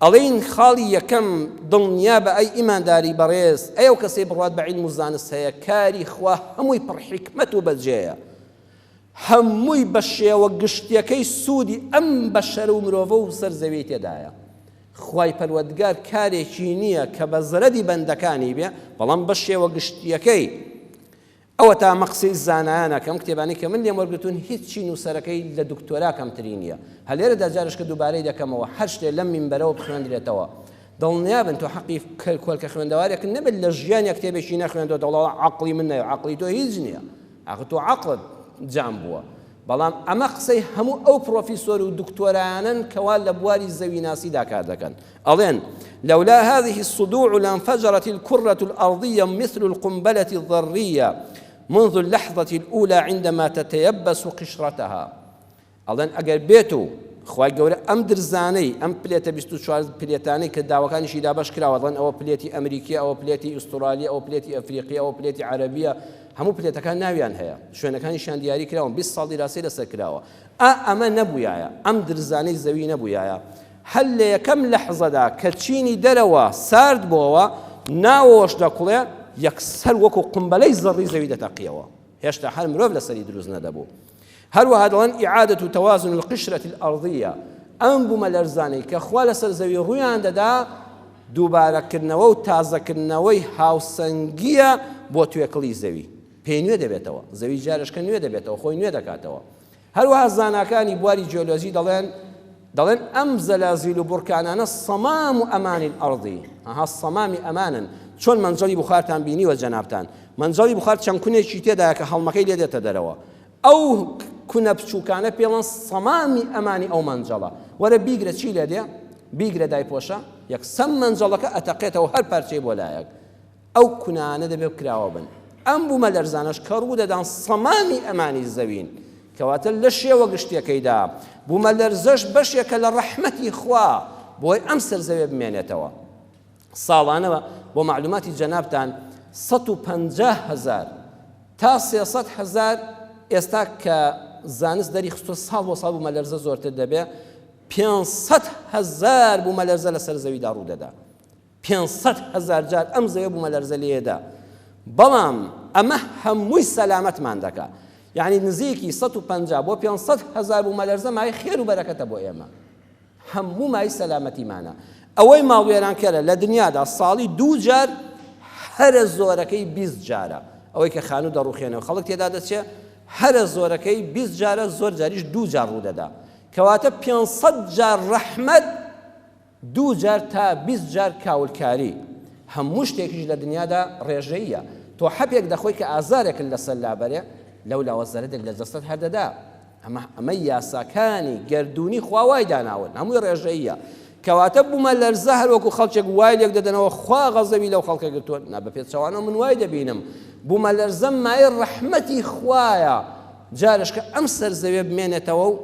ئەڵێین خاڵی یەکەم، دڵنیابە ئەی ئیمانداری بەڕێز، ئەی ئەو کەسەی بڕوات بە عیلم و زانست هەیە، کاری خوا هەمووی پڕ حیکمەت و بەجێیە، هەمووی بە شێوە گشتیەکەی سوودی ئەم بەشەر و مرۆڤە و سەر زەویەی تێدایە. خوای پەروەردگار کارێکی نییە کە بە زەرەدی بەندەکانی بێ، بەڵام بە شێوە گشتیەکەی ئەوەتا ئەمە قسەی زانایانە کە ئەم کتێبانەی کە من لێم وەرگرتوون هیچی نووسەرەکەی لە دکتۆرا کەمتری نییە. هەر لێرەدا جارێکە دووبارەی دەکەمەوە هەر شتێ لەم مینبەرەوە بخوێندرێتەوە دڵنیابن تۆ حەقی کۆلکە خوێندەوارێک نەبێت لە ژیانیا کتێبێکی نەخوێندۆتەوە وەڵا عەقڵی من نەیە عەقڵی تۆ هیچ نییە ئاخر تۆ عەقڵت جام بووە بەڵام ئەمە قسەی هەموو ئەو پرۆفیسۆر و دکتۆرایانەن کەوا لە بواری زەویناسیدا کار دەکەن ئەڵێن، لولا هذه الصدوع لانفجرت الكرة الأرضية مثل القنبلة الذرية منذ اللحظة الأولى عندما تتيبس قشرتها. ئەڵێن ئەگەر بێت و خوای گەورە ئەم درزانەی ئەم plate ە 24 plate انەی کە داوەکانیشی دابەش کراوە دەڵێن ئەوە plate ی ئەمریکیە ئەوە plate ی ئوسترالیە ئەوە plate ی ئەفریقیە ئەوە plate ی عەرەبیە هەموو plate ەکان ناویان هەیە شوێنەکانیشیان دیاری کراون 20 ساڵ دیراسەی لەسەر کراوە ئا ئەمە نەبوویایە ئەم درزانەی زەوی نەبوویایە هەر لە یەکەم لەحزەدا کە چینی دەرەوە سارد بۆوە، ناوەوەش دەکوڵێ، یەکسەر وەکو قومبەلەی زەڕی زەوی دەتەقیەوە. هێشتا هەر مرۆڤ لەسەری دروست نەدەبوو. هەروەها دەڵێن اعادە توازن القشرە الارضیە، ئەم بوومەلەرزانەی کە خوا لەسەر زەوی ڕوویان دەدا، دووبارەکردنەوە و تازەکردنەوەی هاوسەنگییە بۆ توێکڵی زەوی. پێی نوێ دەبێتەوە. زەوی جارێکە نوێ دەبێتەوە، خۆی نوێ دەکاتەوە. هەروەها زاناکانی بواری جیۆلۆجی دەڵێن دەڵێن ئەم زەلازیل و بورکانانە صمام امان الارض ئەها صمامی ئەمانن چۆن مەنجەڵی بخارتان بینیوە جەنابتان مەنجەڵی بخار چەند کونێکی تێدایە کە هەڵمەکەی لێ دێتە دەرەوە ئەو کونە بچووکانە پێڵەن صمامی ئەمانی ئەو مەنجەڵە وەرە بیگرە چی لێ دێ بیگرە دایپۆشە یەکسەر مەنجەڵەکە ئەتەقێتەوە هەر پارچەی بۆ لایەک ئەو کونانە دەبێ کراوە بن. ئەم بوومەلەرزانەش کە ڕوودەدان سەمامی ئەمانی زەوین. کەواتە لە شێوە گشتیەکەیدا بوومەلەرزەش بەشێکە لە ڕەحمەتی خوا بۆی ئەم سەر زەوێ بمێنێتەوە. ساڵانە بۆ مەعلوماتی جەنابتان 150 هەزار تا 300 هەزار ئێستا کە زانست دەری خستووە ساڵ بۆ ساڵ بوومەلەرزە زۆرتر دەبێ 500 هەزار بوومەلەرزە لەسەر زەویدا ڕوودەدا. 500 هەزار جار ئەم زەویە بوومەلەرزە لێدا بەڵام ئەمە هەمووی سەلامەتمان دەکا یعنی نزیکی 150 بۆ 500 هەزار بوومەلەرزە مای خێر و بەرەکەتە بۆ ئێمە هەموو مای سەلامەتیمانە ئەوەی ماڵوێرانکەرە لە دنیادا ساڵی دوو جار هەرە زۆرەکەی 20 جارە ئەوەی کە خانوو دەڕوخێنەوە خەڵک تێدا دەچێ هەرە زۆرەکەی 20 جارە زۆر جاریش دوو جار ڕوودەدا کەواتە 500 جار ڕەحمەت دوو جار تا 20 جار کاولکاری. هەموو شتێکیش لە دنیادا ڕێژەییە. تۆ حەپێک دەخۆی کە ئازارێکت لەسەر لابەرێ، لەولاوە زەرەدێک لە جەستەت هەر دەدا. ئەمە ئەمە یاساکانی گەردوونی خوا وای داناون، هەمووی ڕێژەییە. کەواتە بوومەلەرزە هەر وەکو خەڵکێک وای لێک دەدەنەوە خوا غەزەبی لەو خەڵکە گرتووە، نا بە پێچەوانەوە من وای دەبینم بوومەلەرزە مایەی ڕەحمەتی خوایە جارێش کە ئەم سەر زەویە بمێنێتەوە و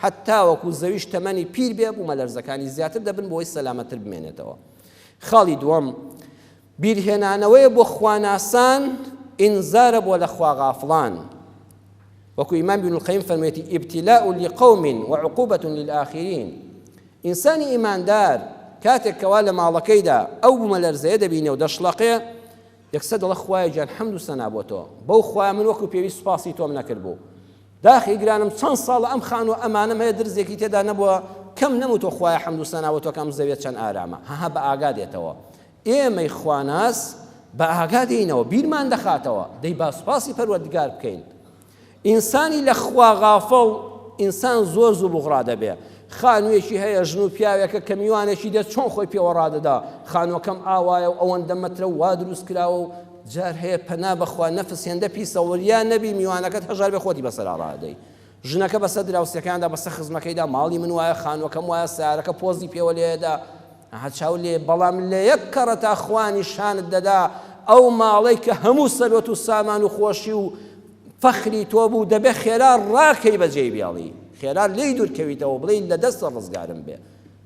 هەتاوەکو زەویش تەمەنی پیر بێ بوومەلەرزەکانی زیاتر دەبن بۆی سەلامەتر بمێنێتەوە. خاڵی دووەم، بیرهێنانەوەیە بۆ خواناسان، ئینزارە بۆ لە خوا غافڵان. وەکو ئیمام ابن القیم فەرموویەتی ابتلاء لقوم وعقوبة للآخرین. ئینسانی ئیماندار کاتێک کەوا لە ماڵەکەیدا ئەو بوومەلەرزەیە دەبینێ و دەشڵەقێ یەکسەر دەڵێ خوایە گیان حەمد و سەنا بۆ تۆ بەو خوایە من وەکو پێویست سوپاسی تۆم نەکردبوو داخی گرانم چەند ساڵە ئەم خانووە ئەمانەم هەیە درزێکی تێدا نەبووە کەم نەموتوە خوایە حەمد و سەنا بۆ تۆ کە ئەم زەویە چەند ئارامە هەها بە ئاگا دێتەوە ئێمەی خواناس بە ئاگا دێینەوە بیرمان دەخاتەوە دەی با سوپاسی پەروەردگار بکەین ئینسانی لە خوا غافڵ ئینسان زۆر زوو بوغڕا دەبێ. خانوویەکی هەیە ژن و پیاوێکە کە میوانێکی دێت چۆن خۆی پێوە ڕادەدا خانووەکەم ئاوایە و ئەوەندە مەترە و وا دروست کراوە و جار هەیە پەنا بەخوا نەفس هێندە پیسە وریا نەبی میوانەکەت هەژار بێ خۆتی بەسەرا ڕادەی ژنەکە بەسەر دراوسێکاندا بەسەر خزمەکەیدا ماڵی من وایە خانووەکەم وایە سیارەکە پۆزی پێوە لێدا ئەها چاو لێ بەڵام لە یەک کەڕەتا خوا نیشانت دەدا ئەو ماڵەی کە هەموو سەروەت و سامان و خۆشی و فەخری تۆ بوو دەبێ خێرا ڕاکەی بەجێی بێڵی خێرا لێی دوورکەویتەوە بڵێی لە دەستە ڕزگارم بێ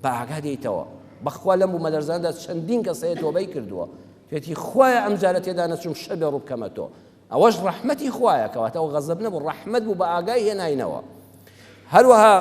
بە ئاگا دێیتەوە بەخوا لەم بوومەلەرزاندا چەندین کەس هەیە تۆبەی کردووە پێتی خوایە ئەم جارە تێدا نەچووم شەبێ ڕوو بکەمە تۆ ئەوەش ڕەحمەتی خوایە کەواتە ئەو غەزەب نەبوو ڕەحمەت بوو بە ئاگای هێناینەوە هەروەها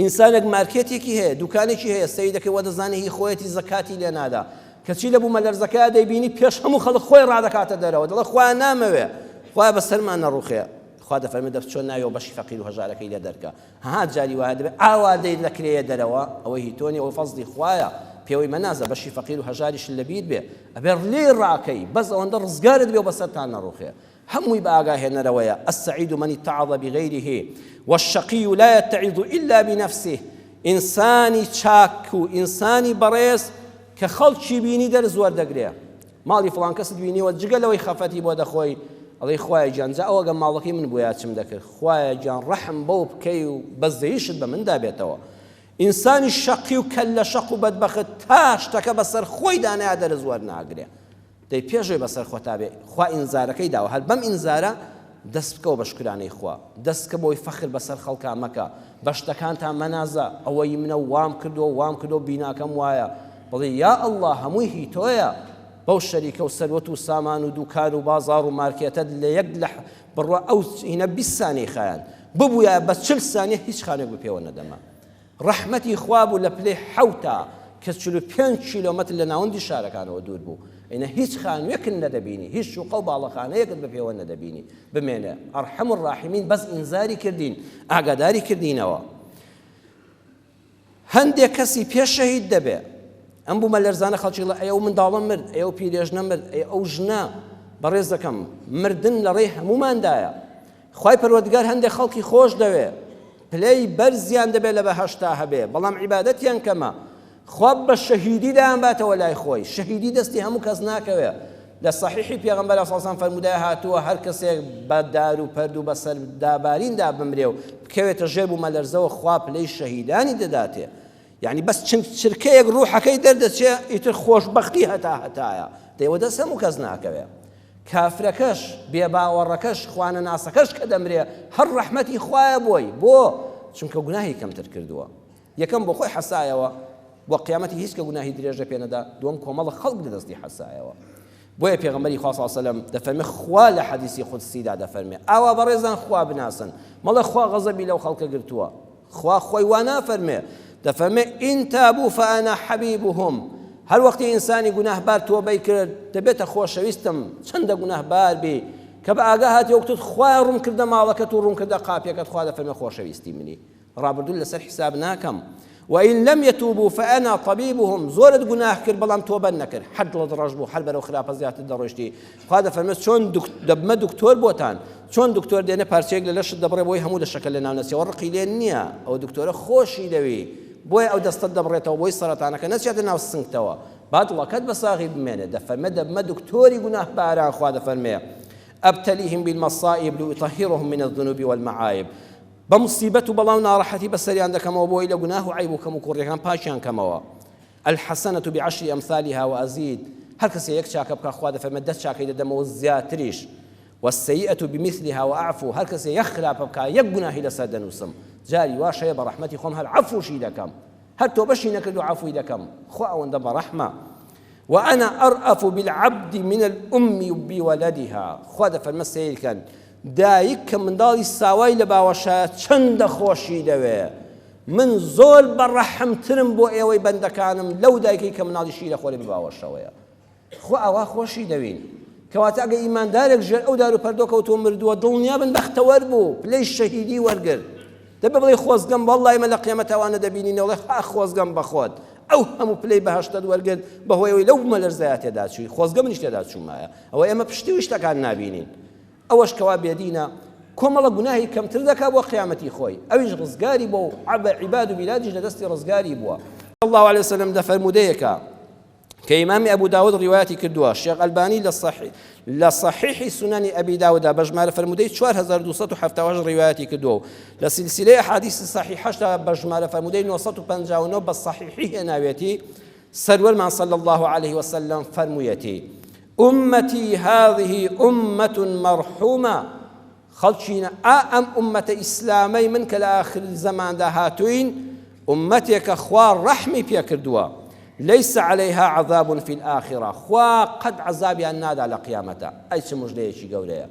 ئینسانێک مارکێتێکی هەیە دوکانێکی هەیە سەیرەکەی وا دەزانێ هی خۆیەتی زەکاتی لێ نادا کەچی لە بوومەلەرزەکەیا دەیبینی پێش هەموو خەڵک خۆی ڕادەکاتە دەرەوە دەڵێ خوایە نامەوێ خوایە بەسەرمان نەڕوخێ خوا دەفەرمێ دەست چۆن ناوێ و بەشی فەقیر و هەژارەکەی لێ دەرکە ها جاری وایە دەبێ ئاوا دەیر لە کرێیە دەرەوە ئەوە هی تۆ نیە ئەوە فەزڵی خوایە پێوەی مەنازە بەشی فەقیر و هەژاریش لەبیر بێ ئەبێ لێی ڕاکەی بەس ئەوەندە ڕزگارت بێ و بەسەرتان نەڕوخێ هەمووی بە ئاگا هێنەرەوەیە، السعید من اتعظ بغیره والشقی لا یتعظ الا بنفسه، ئینسانی چاک و ئینسانی بەڕێز کە خەڵکی بینی دەرس وەردەگرێ، ماڵی فڵان کەست بینیوە جگە لەوەی خەفەتی بۆ دەخۆی ئەڵێی خوایە گیان جا ئەوە گەر ماڵەکەی من بوویا چم دەکرد، خوایە گیان ڕەحم بەو بکەی و بەزەیشت بە مندا بێتەوە. ئینسانی شەقی و کەللە شەق و بەدبەخت تا شتەکە بەسەر خۆیدا نایە دەرس وەرناگرێ. دەی پێشەوەی بەسەر خۆتا بێ خوا ئینزارەکەی داوە هەر بەم ئینزارە دەست بکەوە بە شوکرانەی خوا دەست بکە بۆی فەخر بەسەر خەڵکا مەکە بە شتەکانتا مەنازە ئەوەی منە وام کردووە وام کردووە بیناکەم وایە بڵێ یا اللە هەمووی هی تۆیە بەو شەریکە و سەروەت و سامان و دوکان و بازاڕ و مارکێتەت لە یەک لە بڕوا ئەو هینە 20 سانیەی خایاند ببوویایە بە 40 سانیە هیچ خانوێک بە پێوە نەدەما ڕەحمەتی خوا بوو لە پلەی حەوتا کە 45 کیلۆمەتر لە ناوەندی شارەکانەوە دوور بوو ئەینا هیچ خانوویەکت نەدەبینی هیچ شوقە و باڵەخانەیەکت بە پێوە نەدەبینی بمێنێ ئەرحەم الراحمین بەس ئینزاری کردین ئاگاداری کردینەوە هەندێک کەسی پێ شەهید دەبێ ئەم بوومەلەرزانە خەڵکی ڵێ ئەی ئەو منداڵە مرد ئەی ئەو پیرێژنە مرد ئەی ئەو ژنە بەڕێزەکەم مردن لە ڕێی هەمووماندایە خوای پەروەردگار هەندێک خەڵکی خۆش دەوێ پلەی بەرزیان دەبێت لە بەهەشتا هەبێ بەڵام عیبادەتیان کەمە خوا بە شەهیدی دایانباتەوە لای خۆی شەهیدی دەستی هەموو کەس ناکەوێ لە صحیحی پێغەمبەر صلی الله فەرموودای هاتووە هەر کەسێک بە دار و پەرد و بەسەر داباریندا بمرێ و بکەوێتە ژێر بوومەلەرزەوە خوا پلەی شەهیدانی دەداتێ یعنی بەس چنگ چرکەیەک ڕوحەکەی دەردەچێ ئیتر خۆشبەختی هەتا هەتایە دەیوە دەست هەموو کەس ناکەوێ کافرەکەش، بێباوەڕەکەش، خوانەناسەکەش کە دەمرێ هەر ڕەحمەتی خوایە بۆی، بۆ؟ چونکە گوناهی کەمتر کردووە. یەکەم بۆ خۆی حەسایەوە، بۆ قیامەتی هیچ کە گوناهی درێژە پێ نەدا، دووەم کۆمەڵە خەڵک لە دەستی حەسایەوە. بۆیە پێغەمبەری خوا صلی الله علیه و سلم دەفەرمێ خوا لە حەدیسی قودسیدا دەفەرمێ ئاوا بەڕێزان خوا بناسن مەڵێ خوا غەزەبی لەو خەڵکە گرتووە خوا خۆی وا نافەرمێ، دەفەرمێ، ان تابوا فانا حبیبهم، هەر وەختی ئینسانی گوناهبار تۆبەی کرد دەبێتە خۆشەویستم، چەندە گوناهبار بی کە بە ئاگا هاتی وەکتت خوایە ڕووم کردە ماڵەکەت و ڕووم کردە قاپیەکەت خوا دەفەرمێ خۆشەویستی منی ڕابردوو لەسەر حیساب ناکەم. وإن لم يتوبوا فأنا طبيبهم زۆرت گوناه کرد بەڵام تۆبەت نەکرد هەر دڵت ڕەش بوو هەر بەرەو خراپە زیاتر دەڕۆیشتی خوا دەفەرمێت چۆن دەبمە دکتۆر بۆتان چۆن دکتۆر دێنێ پارچەیەک لە لەشت دەبڕێ بۆی هەموو لەشەکە لەناو نەچێەوە ڕقی لێ نییە ئەو دکتۆرە خۆشی دەوی بۆیە ئەو دەستت دەبڕێتەوە بۆی سەرەتانەکە نەچێتە ناو سنگتەوە با دڵەکەت بە ساغی بمێنێ دەفەرمێ دەبمە دکتۆری گوناهباران خوا دەفەرمێ أبتليهم بالمصائب لأطهرهم من الذنوب والمعايب بە مصیبەت و بەڵا و ناڕەحەتی بەسەریان دەکەمەوە بۆی لە گوناه و عەیب و کەموکوڕیەکان پاکیان کەمەوە الحسنة بعشر امثالها وازید هەر کەسێ یەک چاکە بکا خوا دەفەرمێ دە چاکەی دەدەمەوە زیاتریش والسیئة بمثلها واعفو هەر کەسێ یەک خراپە بکا یەک گوناهی لەسەر دەنووسم جاری واش هەیە بە ڕەحمەتی خۆم هەر عەفوشی دەکەم هەر تۆبەشی نەکرد و عەفوی دەکەم خوا ئەوەندە بەڕەحمە وأنا أرأف بالعبد من الأم بولدها خوا دەفەرمە سەیرکەن دایک کە منداڵی ساوای لە باوەشایە چەندە خۆشی دەوێ من زۆر بە ڕەحمترم بۆ ئێوەی بەندەکانم لەو دایکەی کە مناڵی شیرە خۆری بە باوەشەوەیە خوا ئاوا خۆشی دەوین کەواتە ئەگە ئیماندارێک ژێر ئەو دار و پەردۆ کەوتووە مردووە دڵنیابن بەختەوەر بوو پلەی شەهیدی وەرگرت دەبێ بڵێ خۆزگەم وەڵڵا ئێمە لە قیامەت ئەوانە دەبینینەوە ها خۆزگەم بە خۆت ئەو هەموو پلەی بەهەشتت وەرگرت بەهۆی ئەوەی لەو بوومەلەرزەیا تێدا چووی خۆزگە منیش تێدا چوومایە ئەوە ئێمە پشتی و شتەکان نابینین ئەوەش کەوا بێدینە. کۆمەڵە گوناهی کەمتر دەکا بۆ قیامەتی خۆی، ئەویش ڕزگاری بووە و عەبە عیباد و بیلادیش لە دەستی ڕزگاری بووە. اللە علیە وسلم لە فەرموودەیەکا کە ئیمامی ئەبو داود ڕیوایەتی کردووە، شێخ ئەلبانی لە صحیح لە صحیحی سننی ئەبی داودا بە ژمارە فەرموودەی 4278 ڕیوایەتی کردووە و لە سلسلەی ئەحادیث صحیحەشدا بە ژمارە فەرموودەی 959 بە صحیحی هێناوێتی، سەروەرمان صلی اللە علیه وسلم فەرموویەتی، امتی هذه امة مرحومە، خەڵکینە ئا ئەم ئوممەتە ئیسلامەی من کە لە ئاخر زەماندا هاتووین ئوممەتێکە خوا ڕەحمی پێکردووە، ليس عليها عذاب في الآخرة، خوا قەت عەزابیان نادا لە قیامەتا، ئەی چ مژدەیەکی گەورەیە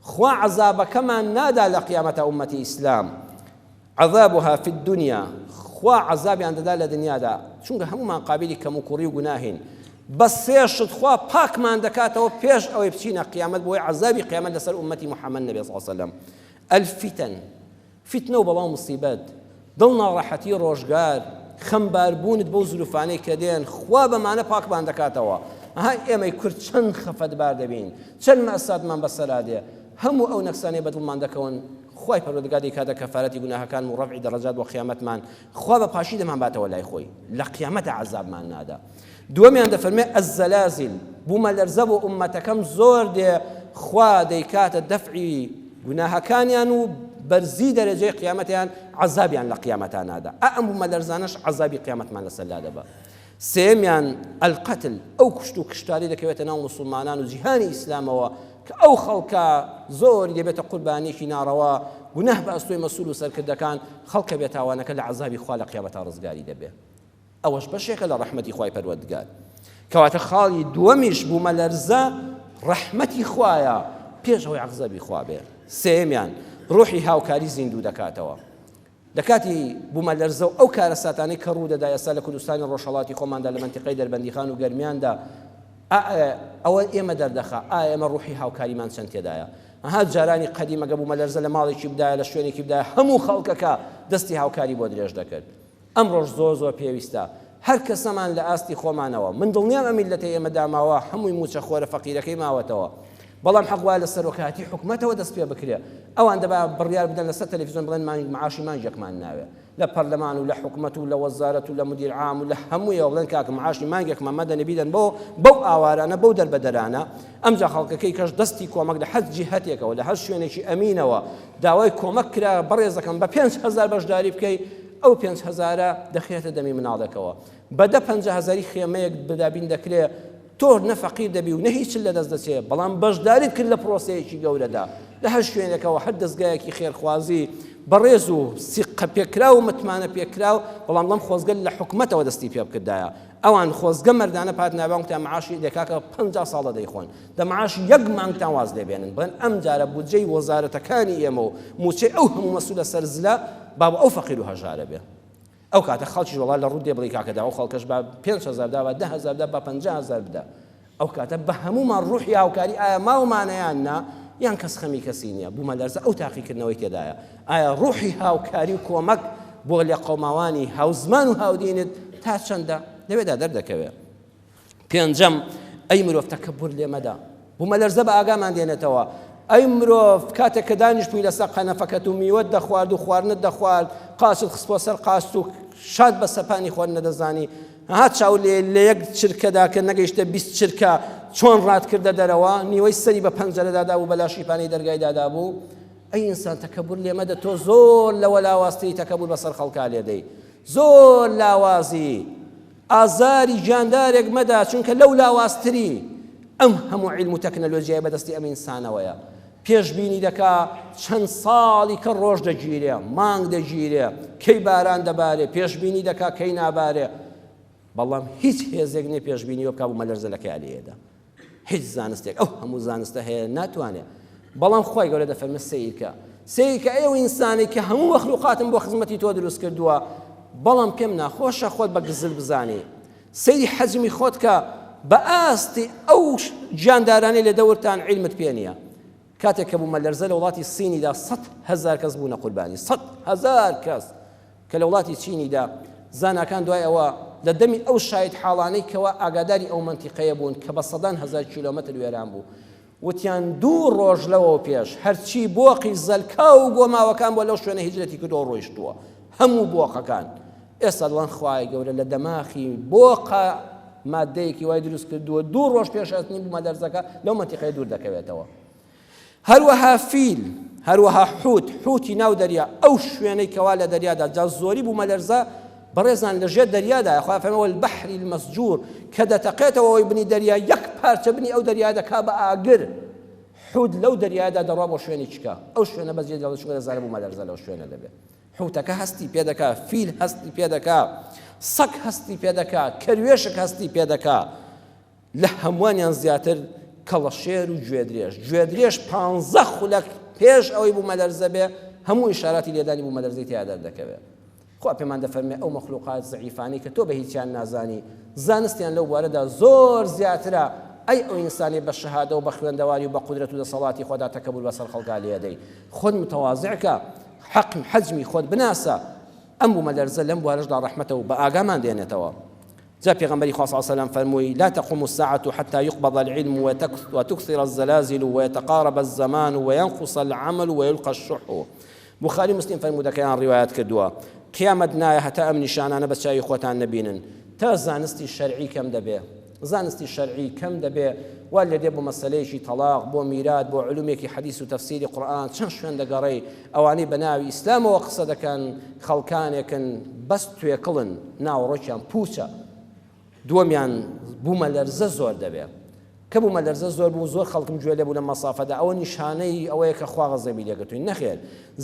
خوا عەزابەکەمان نادا لە قیامەتا ئوممەتی ئیسلام. عذابها فی الدنیا، خوا عەزابیان دەدا لە دنیادا، چونکە هەموومان قابیلی کەموکوڕی و گوناهین، بە سێ شت خوا پاکمان دەکاتەوە پێش ئەوەی بچینە قیامەت بۆی عەزابی قیامەت لەسەر ئوممەتی محەممەد نەبێ صلی الله علیه وسلم. الفتن، فیتنە و بەڵا و مصیبەت، دڵ ناڕەحەتی ڕۆژگار، خەمباربوونت بەو زروفانەی کە دێن، خوا بەمانە پاکمان دەکاتەوە. ئەها ئێمەی کورد چەند خەفەتبار دەبین، چەند مەئساتمان بەسەرا دێ، هەموو ئەو نەکسانەی بەدڵمان دەکەون خوای پەروەردگار دەیکاتە کەفارەتی گوناهەکانم و ڕەفعی دەڕەجات بۆ قیامەتمان، خوا بە پاشی دەمانباتەوە لای خۆی لە قیامەتا عەزابمان نادا. دووەمیان دەفەرمێ الزلازل، بوومەلەرزە بۆ ئوممەتەکەم زۆر دێ خوا دەیکاتە دەفعی گوناهەکانیان و بەرزی دەرەجەی قیامەتیان عەزابیان لە قیامەتا نادا. ئا ئەم بوومەلەرزانەش عەزابی قیامەتمان لەسەر لادەبا. سێیەمیان، القتل، ئەو کوشت و کشتارەی دەکەوێتە ناو موسڵمانان و جیهانی ئیسلامەوە کە ئەو خەڵکە زۆری دەبێتە قوربانیەکی ناڕەوا، گوناه بە ئەستۆی مەسول و سەرکردەکان، خەڵکە بێتاوانەکە لە عەزابی خوا لە قیامەتا ڕزگاری دەبێ. ئەوەش بەشێکە لە ڕەحمەتی خوای پەروەردگار. کەواتە خاڵی دووەمیش بوومەلەرزە ڕەحمەتی خوایە پێش ئەوەی عەزابی خوا بێ. سێیەمیان، ڕوحی هاوکاری زیندوو دەکاتەوە. لە کاتی بوومەلەرزە و ئەو کارەساتانەی کە ڕوو دەدا ئێستا لە کوردستانی ڕۆژهەڵاتی خۆماندا لە مەنتیقەی دەربەندیخان و گەرمیاندا ئەوە ئێمە دەردەخا ئایا ئێمە ڕوحی هاوکاریمان چەند تێدایە ئەها جارانی قەدیم ئەگە بوومەلەرزە لە ماڵێکی بدایە لە شوێنێکی بدایە هەموو خەڵکەکە دەستی هاوکاری بۆ درێژ دەکرد ئەمڕۆش زۆر زۆر پێویستە هەر کەسەمان لە ئاستی خۆمانەوە من دڵنیام ئەم میللەتەی ئێمە داماوە هەمووی مووچە خۆرە فەقیرەکەی ماوەتەوە بەڵام حەق وایە لە سەرۆکایەتی حکومەتەوە دەست پێ بکرێ ئەوان دەبا بڕیار بدەن لەسەر تەلەفیزیۆن بڵێن مانگ معاشی مانگێکمان ناوێ لە پەرلەمان و لە حکومەت و لە وەزارەت و لە مدیر عام و لە هەموویەوە بڵێن کاکە معاشی مانگێکمان مەدەنێ بیدەن بۆ بەو ئاوارانە بەو دەربەدەرانە ئەمجا خەڵکەکەی کەش دەستی کۆمەک لە هەر جیهەتێکەوە لە هەر شوێنێکی ئەمینەوە داوای کۆمەک کرا بەڕێزەکەم بە 5000 بەشداری بکەی ئەو پێنج هەزارە دەخرێتە دەمی مناڵێکەوە بە دە پەنجا هەزاری خێمەیەک دابین دەکرێ تۆ نە فەقیر دەبی و نە هیچت لەدەست دەچێ بەڵام بەشداریت کرد لە پرۆسەیەکی گەورەدا لە هەر شوێنێکەوە هەر دەزگایەکی خێرخوازی بەڕێز و سیقە پێکراو و متمانە پێکراو بەڵام بەم خۆزگە لە حکومەتەوە دەستی پێ بکردایە ئەوان خۆزگە مەردانە پات نابان وتیان معاشی دەکاکە 50 ساڵە دەیخۆن دە معاشی یەک مانگتان واز لێ بێنن بڵێن ئەم جارە بودجەی وەزارەتەکانی ئێمە و موچەی ئەو هەموو مەسولە سەرزلە با بۆ ئەو فەقیر و هەژارە بێ ئەو کاتە خەڵکیش وەڵا لە ڕوو دێ بڵی کاکە دا ئەو خەڵکەش با 5 هەزار دا با 10 هەزار دا با 50 هەزار بدا ئەو کاتە بە هەموومان ڕوحی هاوکاری ئایا ماومانە یان نا یان کەس خەمی کەسی نییە بوومەلەرزە ئەو تاقیکردنەوەی تێدایە ئایا ڕوحی هاوکاری و کۆمەک بۆ لێقەوماوانی هاوزمان و هاودینت تا چەندە لەوێدا دەردەکەوێ پێنجەم، ئەی مرۆڤ تەکەبور لێ مەدە. بوومەلەرزە بە ئاگامان دێنێتەوە. ئەی مرۆڤ کاتێک کە دانیشتبووی لەسەر قەنەفەکەت و میوەت دەخوارد و خواردنت دەخوارد، قاچت خستبووە سەر قاچت و شاد بە سەپانی خۆت نەدەزانی، ها چاو لێ لە یەک چرکەدا کە نەگەیشتە 20 چرکە چۆن ڕات کردە دەرەوە، نیوەی سەری بە پەنجەرەدا دابوو بە لاشی پانەی دەرگای دادابوو. ئەی ئینسان تەکەبور لێ مەدە تۆ زۆر لەوە لاوازتری تەکەبور بەسەر خەڵکا لێدەی. زۆر لاوازی. ئازاری گیاندارێک مەدە چونکە لەو لاوازتری، ئەم هەموو عیلم و تەکنەلۆجیایە بەدەستی ئەم ئینسانەوەیە پێشبینی دەکا چەند ساڵی کە ڕۆژ دەگیرێ مانگ دەگیرێ کەی باران دەبارێ پێشبینی دەکا کەی نابارێ بەڵام هیچ هێزێک نییە پێشبینی بکا بوومەلەرزە لە کەیا لێدا هیچ زانستێک ئەو هەموو زانستە هەیە ناتوانێ بەڵام خوای گەورە دەفەرمێ سەیرکە سەیرکە ئەو ئینسانەی کە هەموو مەخلوقاتم بۆ خزمەتی تۆ دروست کردووە بەڵام پێم ناخۆشە خۆت بە گزل بزانی سەیری حەجمی خۆت کە بە ئاستی ئەو گیاندارانەی لە دەورتان عیلمت پێ نییە کاتێک کە بوومەلەرزە لە وڵاتی سینیدا 100,000 کەس بوونە قوربانی 100,000 کەس کە لە وڵاتی چینیدا زاناکان دوای ئەوە لە دەمی ئەو شایەتحاڵانەی کەوا ئاگاداری ئەو مەنتیقەیە بوون کە بە سەدان هەزار کیلۆمەتر وێران بوو. وتیان دوو ڕۆژ لەوەو پێش هەرچی بۆقی زەلکاو و گۆماوەکان بووە لەو شوێنە هیجرەتی کردووە ڕۆیشتووە هەموو بۆقەکان. ئێستا دەڵێن خوای گەورە لە دەماخی بۆقە مادەیەکی وای دروست کردووە دوو ڕۆژ پێش هاتنی بوومەلەرزەکە لەو مەنتیقەیە دوور دەکەوێتەوە. هەروەها فیل، هەروەها حوت، حوتی ناو دەریا، ئەو شوێنەی کەوا لە دەریادا جا زۆری بوومەلەرزە بەڕێزان لە ژێر دەریادایە، خوا فەرمووی والبحر المسجور کە دەتەقێتەوە ئەوەی بنی دەریا یەک پارچە بنی ئەو دەریا دەکا بە ئاگر، حوت لەو دەریایەدا دەڕوا بۆ شوێنی چکە، ئەو شوێنە بەجێ دێڵێ چونکە دەزانێ بوومەلەرزە لەو شوێنە دەبێ. حوتەکە هەستی پێ دەکا، فیل هەستی پێ دەکا، سەگ هەستی پێ دەکا، کەروێشک هەستی پێ دەکا. لە هەمووانیان زیاتر کەڵەشێر و گوێدرێژ. گوێدرێژ پانزە خولەک پێش ئەوەی بوومەلەرزە بێ، هەموو ئیشاراتی لێدانی بوومەلەرزەی تیا دەردەکەوێ. خوا پێمان دەفەرمێ ئەو مەخلوقات زەعیفانەی کە تۆ بە هیچیان نازانی، زانستیان لەو بوارەدا زۆر زیاترە، ئەی ئەو ئینسانەی بە شەهادە و بە خوێندەواری و بە قودرەت و دەسەڵاتی خۆدا تەکەبور بەسەر خەڵکا لێدەی. خۆت متەوازع کە، حەق حەجمی خۆت بناسە. ئەم بوومەلەرزە لەم بوارەشدا ڕەحمەتە و بە ئاگامان دێنێتەوە. جا پێغەمبەری خوا صلی اللە علیە وسلم فەرمووی، لا تقوم الساعة حتى يقبض العلم وتكثر الزلازل ويتقارب الزمان وينقص العمل ويلقى الشح. بوخاری مسلم فەرموودەکەیان ڕیوایەت کردووە، قیامەت نایە هەتا ئەم نیشانانە بە چاوی خۆتان نەبینن، تا زانستی شەرعی کەم دەبێ، زانستی شەرعی کەم دەبێ، وا لێدێ بۆ مەسەلەیەکی تەڵاق، بۆ میرات، بۆ علومێکی حەدیس و تەفسیری قورئان چەند شوێن دەگەڕێی، ئەوانەی بە ناوی ئیسلامەوە قسە دەکەن خەڵکانێکن بەس توێکڵن، ناوەڕۆکیان پووچە. دووەمیان بوومەلەرزە زۆر دەبێ. کە بوومەلەرزە زۆر بوو زۆر خەڵکم گوێ لێ بوو لەم مەسافەدا ئەوە نیشانەی ئەوەیە کە خوا غەزەبی لێ گرتووین. نەخێر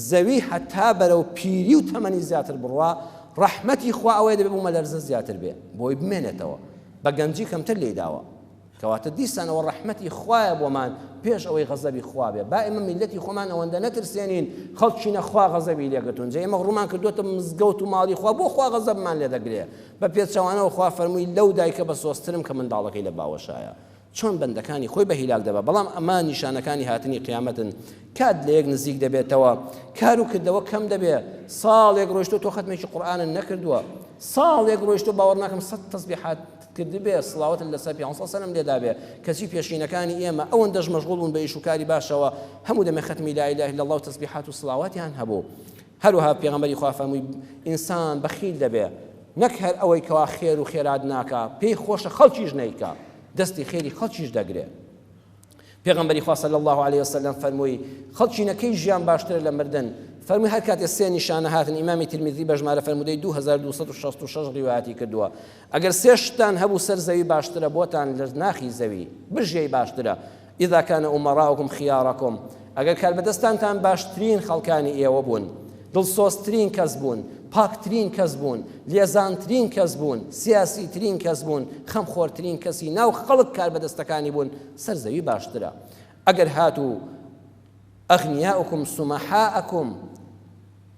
زەوی هەتا بەرەو پیری و تەمەنی زیاتر بڕوا ڕەحمەتی خوا ئەوەیە دەبێ بوومەلەرزە زیاتر بێ بۆی بمێنێتەوە. بە گەنجی کەمتر لێی داوە. کەواتە دیسان ئەوە ڕەحمەتی خوایە بۆمان پێش ئەوەی غەزەبی خوا بێ. با ئێمە میللەتی خۆمان ئەوەندە نەترسێنین خەڵکینە خوا غەزەبی لێ گرتوون. جا ئێمە ڕوومان کردووەتە مزگەوت و ماڵی خوا بۆ خوا غەزەبمان لێ دەگرێ؟ بە پێچەوانەوە خوا فەرمووی لەو دایکە بەسۆزترم کە منداڵەکەی لە باوەشایە. چۆن بەندەکانی خۆی بە هیلاک دەبا. بەڵام ئەمە نیشانەکانی هاتنی قیامەتن. کات لە یەک نزیک دەبێتەوە. کار و کردەوە کەم دەبێ. ساڵێک ڕۆیشتووە تۆ خەتمێکی قورئانت نەکردووە. ساڵێک ڕۆیشتووە باوەڕ ناکەم سەت تەسبیحات کردبێ سڵاوتت لەسەر پێغەمبەر صلی اللە علیە وسلم لێدابێ کەچی پێشینەکانی ئێمە ئەوەندەش مەشغوڵ بوون بە ئیش و کاری باشەوە هەموو دەمێ خەتمی لا اله الا اللە و تەسبیحات و سڵاواتیان هەبوو. هەروەها پێغەمبەری خوا فەرمووی ئینسان بەخیل دەبێ نەک هەر ئەوەی کەوا خێر و خێرات ناکا پێی خۆشە خەڵکیش نەیکا دەستی خێری خەڵکیش دەگرێ. پێغەمبەری خوا صلی اللە علیە وسلم فەرمووی، خەڵکینە کەی ژیان باشترە لە مردن؟ فەرمووی هەر کاتێ سێ نیشانە هاتن، ئیمامی ترمیزی بە ژمارە فەرموودەی 2266 ڕیوایەتی کردووە، ئەگەر سێ شتتان هەبوو سەر زەوی باشترە بۆتان لە ناخی زەوی بژیەی باشترە، اذا کان امراؤکم خیارکم، ئەگەر کاربەدەستانتان باشترین خەڵکانی ئێوە بوون، دڵسۆزترین کەس بوون، پاکترین کەس بوون، لێزانترین کەس بوون، سیاسیترین کەس بوون، خەمخۆرترین کەسی ناو خەڵک کاربەدەستەکانی بوون، سەر زەوی باشترە. ئەگەر هاتوو اغنیاؤکم سمحاءکم،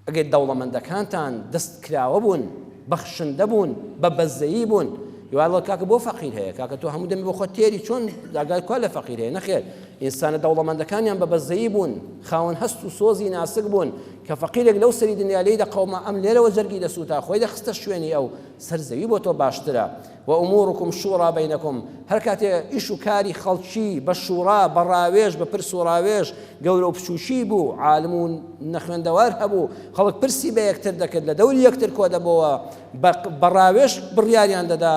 ئەگەر دەوڵەمەندەکانتان دەست کراوە بوون، بەخشندە بوون، بە بەزەیی بوون، یواڵە کاکە بۆ فەقیر هەیە، کاکە تۆ هەموو دەمی بۆ خۆت تێری چۆن ئاگای کوا لە فەقیر هەیە، نەخێر ئینسانە دەوڵەمەندەکانیان بە بەزەیی بوون، خاوەن هەست و سۆزی ناسک بوون، کە فەقیرێک لەو سەری دنیا لێی دەقەوما ئەم لێرەوە جەرگی دەسووتا، خۆی دەخستە شوێنی ئەو، سەر زەوی بۆ تۆ باشترە. وامورکم شوری بینکم، هەر کاتێ ئیش و کاری خەڵکی بە شورا، بە ڕاوێژ، بە پرس و ڕاوێژ، گەورە و بچووکی بوو، عالم و نەخوێندەوار هەبوو، خەڵک پرسی بە یەکتر دەکرد، لە دەوری یەکتر کۆ دەبۆوە، بە ڕاوێژ بڕیاریان دەدا،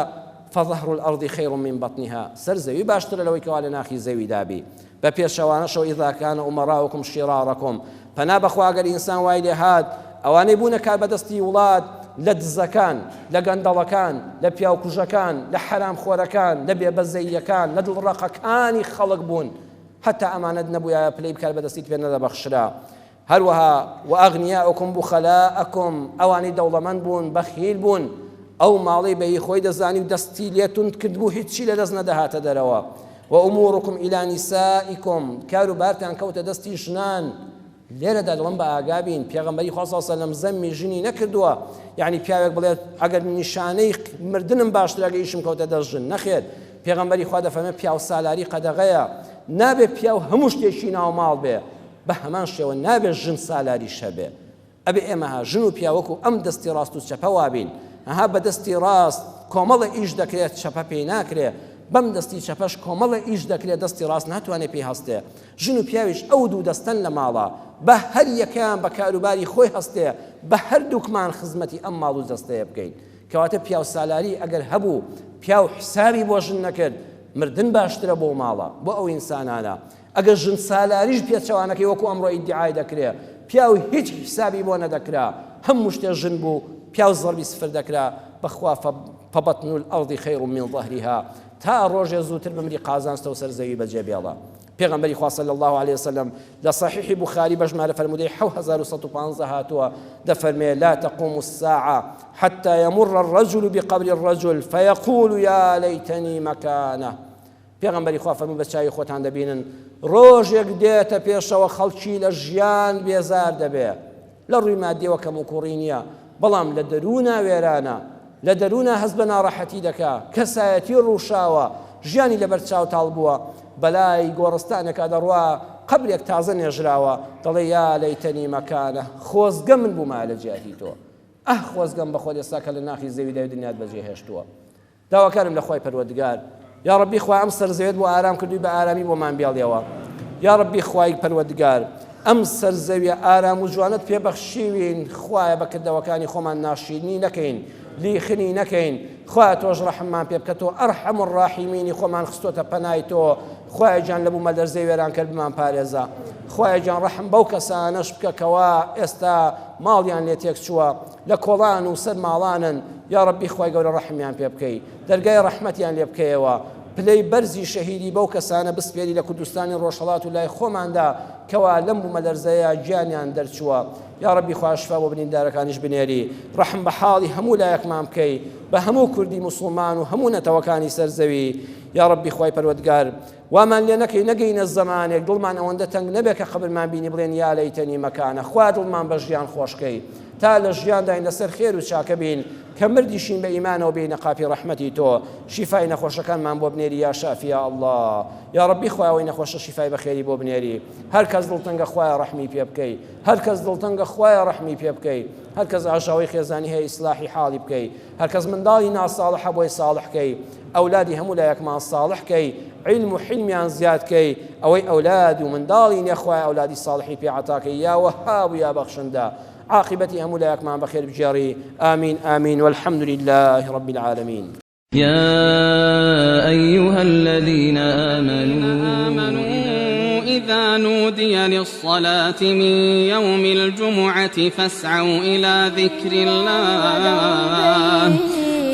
فظهر الارض خیر من بطنها، سەر زەوی باشترە لەوەی کەوا لە ناخی زەویدا بی. بە پێچەوانەشەوە اذا کان امراؤکم شرارکم، پەنا بەخوا گەر ئینسان وای لێ هات ئەوانەی بوونە کاربەدەستی وڵات لە دزەکان، لە گەندەڵەکان، لە پیاوکوژەکان، لە حەرامخۆرەکان، لە بێبەزەییەکان، لە دڵڕەقەکانی خەڵک بوون، هەتا ئەمانەت نەبوویایە پلەی کاربەدەستیت پێ نەدەبەخشرا. هەروەها، وأغنیاؤکم بخلاءکم، ئەوانەی دەوڵەمەند بوون بەخیل بوون، ئەو ماڵەی بە هی خۆی دەزانی و دەستی لێ توند کردبوو هیچی لە دەست نەدەهاتە دەرەوە. وأمورکم الی نسائکم، کار و بارتان کەوتە دەستی ژنان، لێرەدا دەڵێم بە ئاگا بین، پێغەمبەری خوا صلی اللە علیە وسلم زەمی ژنی نەکردووە، یەعنی پیاوێک بڵێت ئەگەر نیشانەی مردنم باشترە ئەگەر ئیشم کەوتە دەست ژن، نەخێر، پێغەمبەری خوا دەفەرمێت پیاو سالاری قەدەغەیە، نابێت پیاو هەموو شتێکی ناو ماڵ بێ، بە هەمان شێوە نابێت ژن سالاریش هەبێ. ئەبێ ئێمە ها ژن و پیاو وەکو ئەم دەستی ڕاست و چەپە وابین. ها بە دەستی ڕاست کۆمەڵێ ئیش دەکرێ چەپە پێی ناکرێ. بەم دەستی چەپەش کۆمەڵێ ئیش دەکرێ دەستی ڕاست ناتوانێ پێی هەستێ. ژن و پیاویش ئەو دوو دەستەن لە ماڵا، با هەر یەکەیان بە کاروباری خۆی هەستێ، با هەردووکمان خزمەتی ئەم ماڵ و جەستەیە بکەین. کەواتە پیاوسالاری ئەگەر هەبوو، پیاو حسابی بۆ ژن نەکرد، مردن باشترە بۆ ماڵە، بۆ ئەو ئینسانانە. ئەگەر ژن سالاریش پێچەوانەکەی وەکو ئەمڕۆ ئیدیعای دەکرێ، پیاو هیچ حسابی بۆ نەدەکرا، هەموو شتێ ژن بوو، پیاو زەربی سفر دەکرا، بەخوا فبطن الارض خیر من ظهرها، تا ڕۆژێ زووتر بمری قازانجتە و سەر زەوی بەجێ بێڵە. پێغەمبەری خوا صلی اللە علیە وسلم لە صحیح بوخاری بە ژمارە فەرموودەی 7115 هاتووە دەفەرمێ لا تقوم الساعة حتى يمر الرجل بقبر الرجل فيقول يا ليتني مكانه. پێغەمبەری خوا فەرموو بە چاوی خۆتان دەبینن ڕۆژێک دێتە پێشەوە خەڵکی لە ژیان بێزار دەبێ، لە ڕووی مادیەوە کەموکوڕی نییە، بەڵام لە دەروونا وێرانە، لە دەروونا هەست بە ناڕەحەتی دەکا، کەسایەتی ڕووشاوە، ژیانی لەبەر چاو تاڵ بووە، بەلای گۆڕستانێکا دەڕوا، قەبرێک تازە نێژراوە، دەڵێ یا لەیتەنی مەکانە، خۆزگە من بوومایە لە جیاتی تۆ. ئاه خۆزگەم بە خۆت ئێستا کە لە ناخی زەویدای دنیات بەجێ هێشتووە. داواکارم لە خوای پەروەردگار یاڕەبی خوایە ئەم سەر زەویەت بۆ ئارام کردووی بە ئارامی بۆمان بێڵیەوە یاڕەبی خوای پەروەردگار ئەم سەر زەویە ئارام و جوانەت پێ بەخشیوین خوایە بە کردەوەکانی خۆمان ناشیرنی نەکەین لیخنی نەکەین خوایە تۆش ڕەحممان پێ بکە تۆ ئەرحەم الراحیمینی خۆمان خستۆتە پەنای تۆ خوایە گیان لە بوومەلەرزەی وێرانکەر بمان پارێزە خوایە گیان ڕەحم بەو کەسانەش بکە کەوا ئێستا ماڵیان لێ تێک چووە لە کۆڵان و سەر ماڵانن یاڕەبی خوای گەورە ڕەحمیان پێ بکەی دەرگای ڕەحمەتیان لێ بکەیەوە پلەی بەرزی شەهیدی بەو کەسانە بسپێری لە کوردستانی ڕۆژهەڵات و لای خۆماندا کەوا لەم بوومەلەرزەیە گیانیان دەرچووە یاڕەبی خوا شفا بۆ بریندارەکانیش بنێری ڕەحم بە حاڵی هەموو لایەکمان بکەی بە هەموو کوردی موسڵمان و هەموو نەتەوەکانی سەر زەوی یاڕەبی خوای پەروەردگار وامان لێ نەکەی نەگەینە زەمانێک دڵمان ئەوەندە تەنگ نەبێ کە قەبرمان بینی بڵێن یا لەیتەنی مەکانە خوا دڵمان بە ژیان خۆشکەی تا لە ژیانداین لەسەر خێر و چاکە بین کە مردیشین بە ئیمانەوە بێینە قاپی ڕەحمەتی تۆ شیفای نەخۆشەکانمان بۆ بنێری یا شافی یا اللە یا ڕەبی خوایە ئەوەی نەخۆشە شیفای بەخێری بۆ بنێری هەر کەس دڵتەنگە خوایە ڕەحمی پێ بکەی هەر کەس دڵتەنگە خوایە ڕەحمی پێ بکەی هەر کەس ئاژاوەی خێزانی هەیە ئیسلاحی حاڵی بکەی هەر کەس منداڵی ناساڵحە بۆی ساڵح کەی ئەولادی هەموو لایەکمان ساڵح کەی عیلم و حیلمیان زیاد کەی ئەوەی ئەولاد و منداڵی نیە خوایە ئەولادی ساڵحی پێ عەتا کەی یا وەهاب و یا بەخشندە عاقبەتی هەموو لایەکمان بەخێر بگێڕی آمین آمین والحمد لله رب العالمین. يا أيها الذين آمنوا إذا نودي للصلاة من يوم الجمعة فاسعوا إلى ذكر الله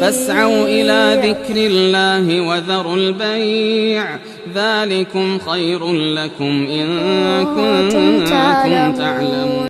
فاسعوا إلى ذكر الله وذروا البيع ذلكم خير لكم إن كنتم تعلمون.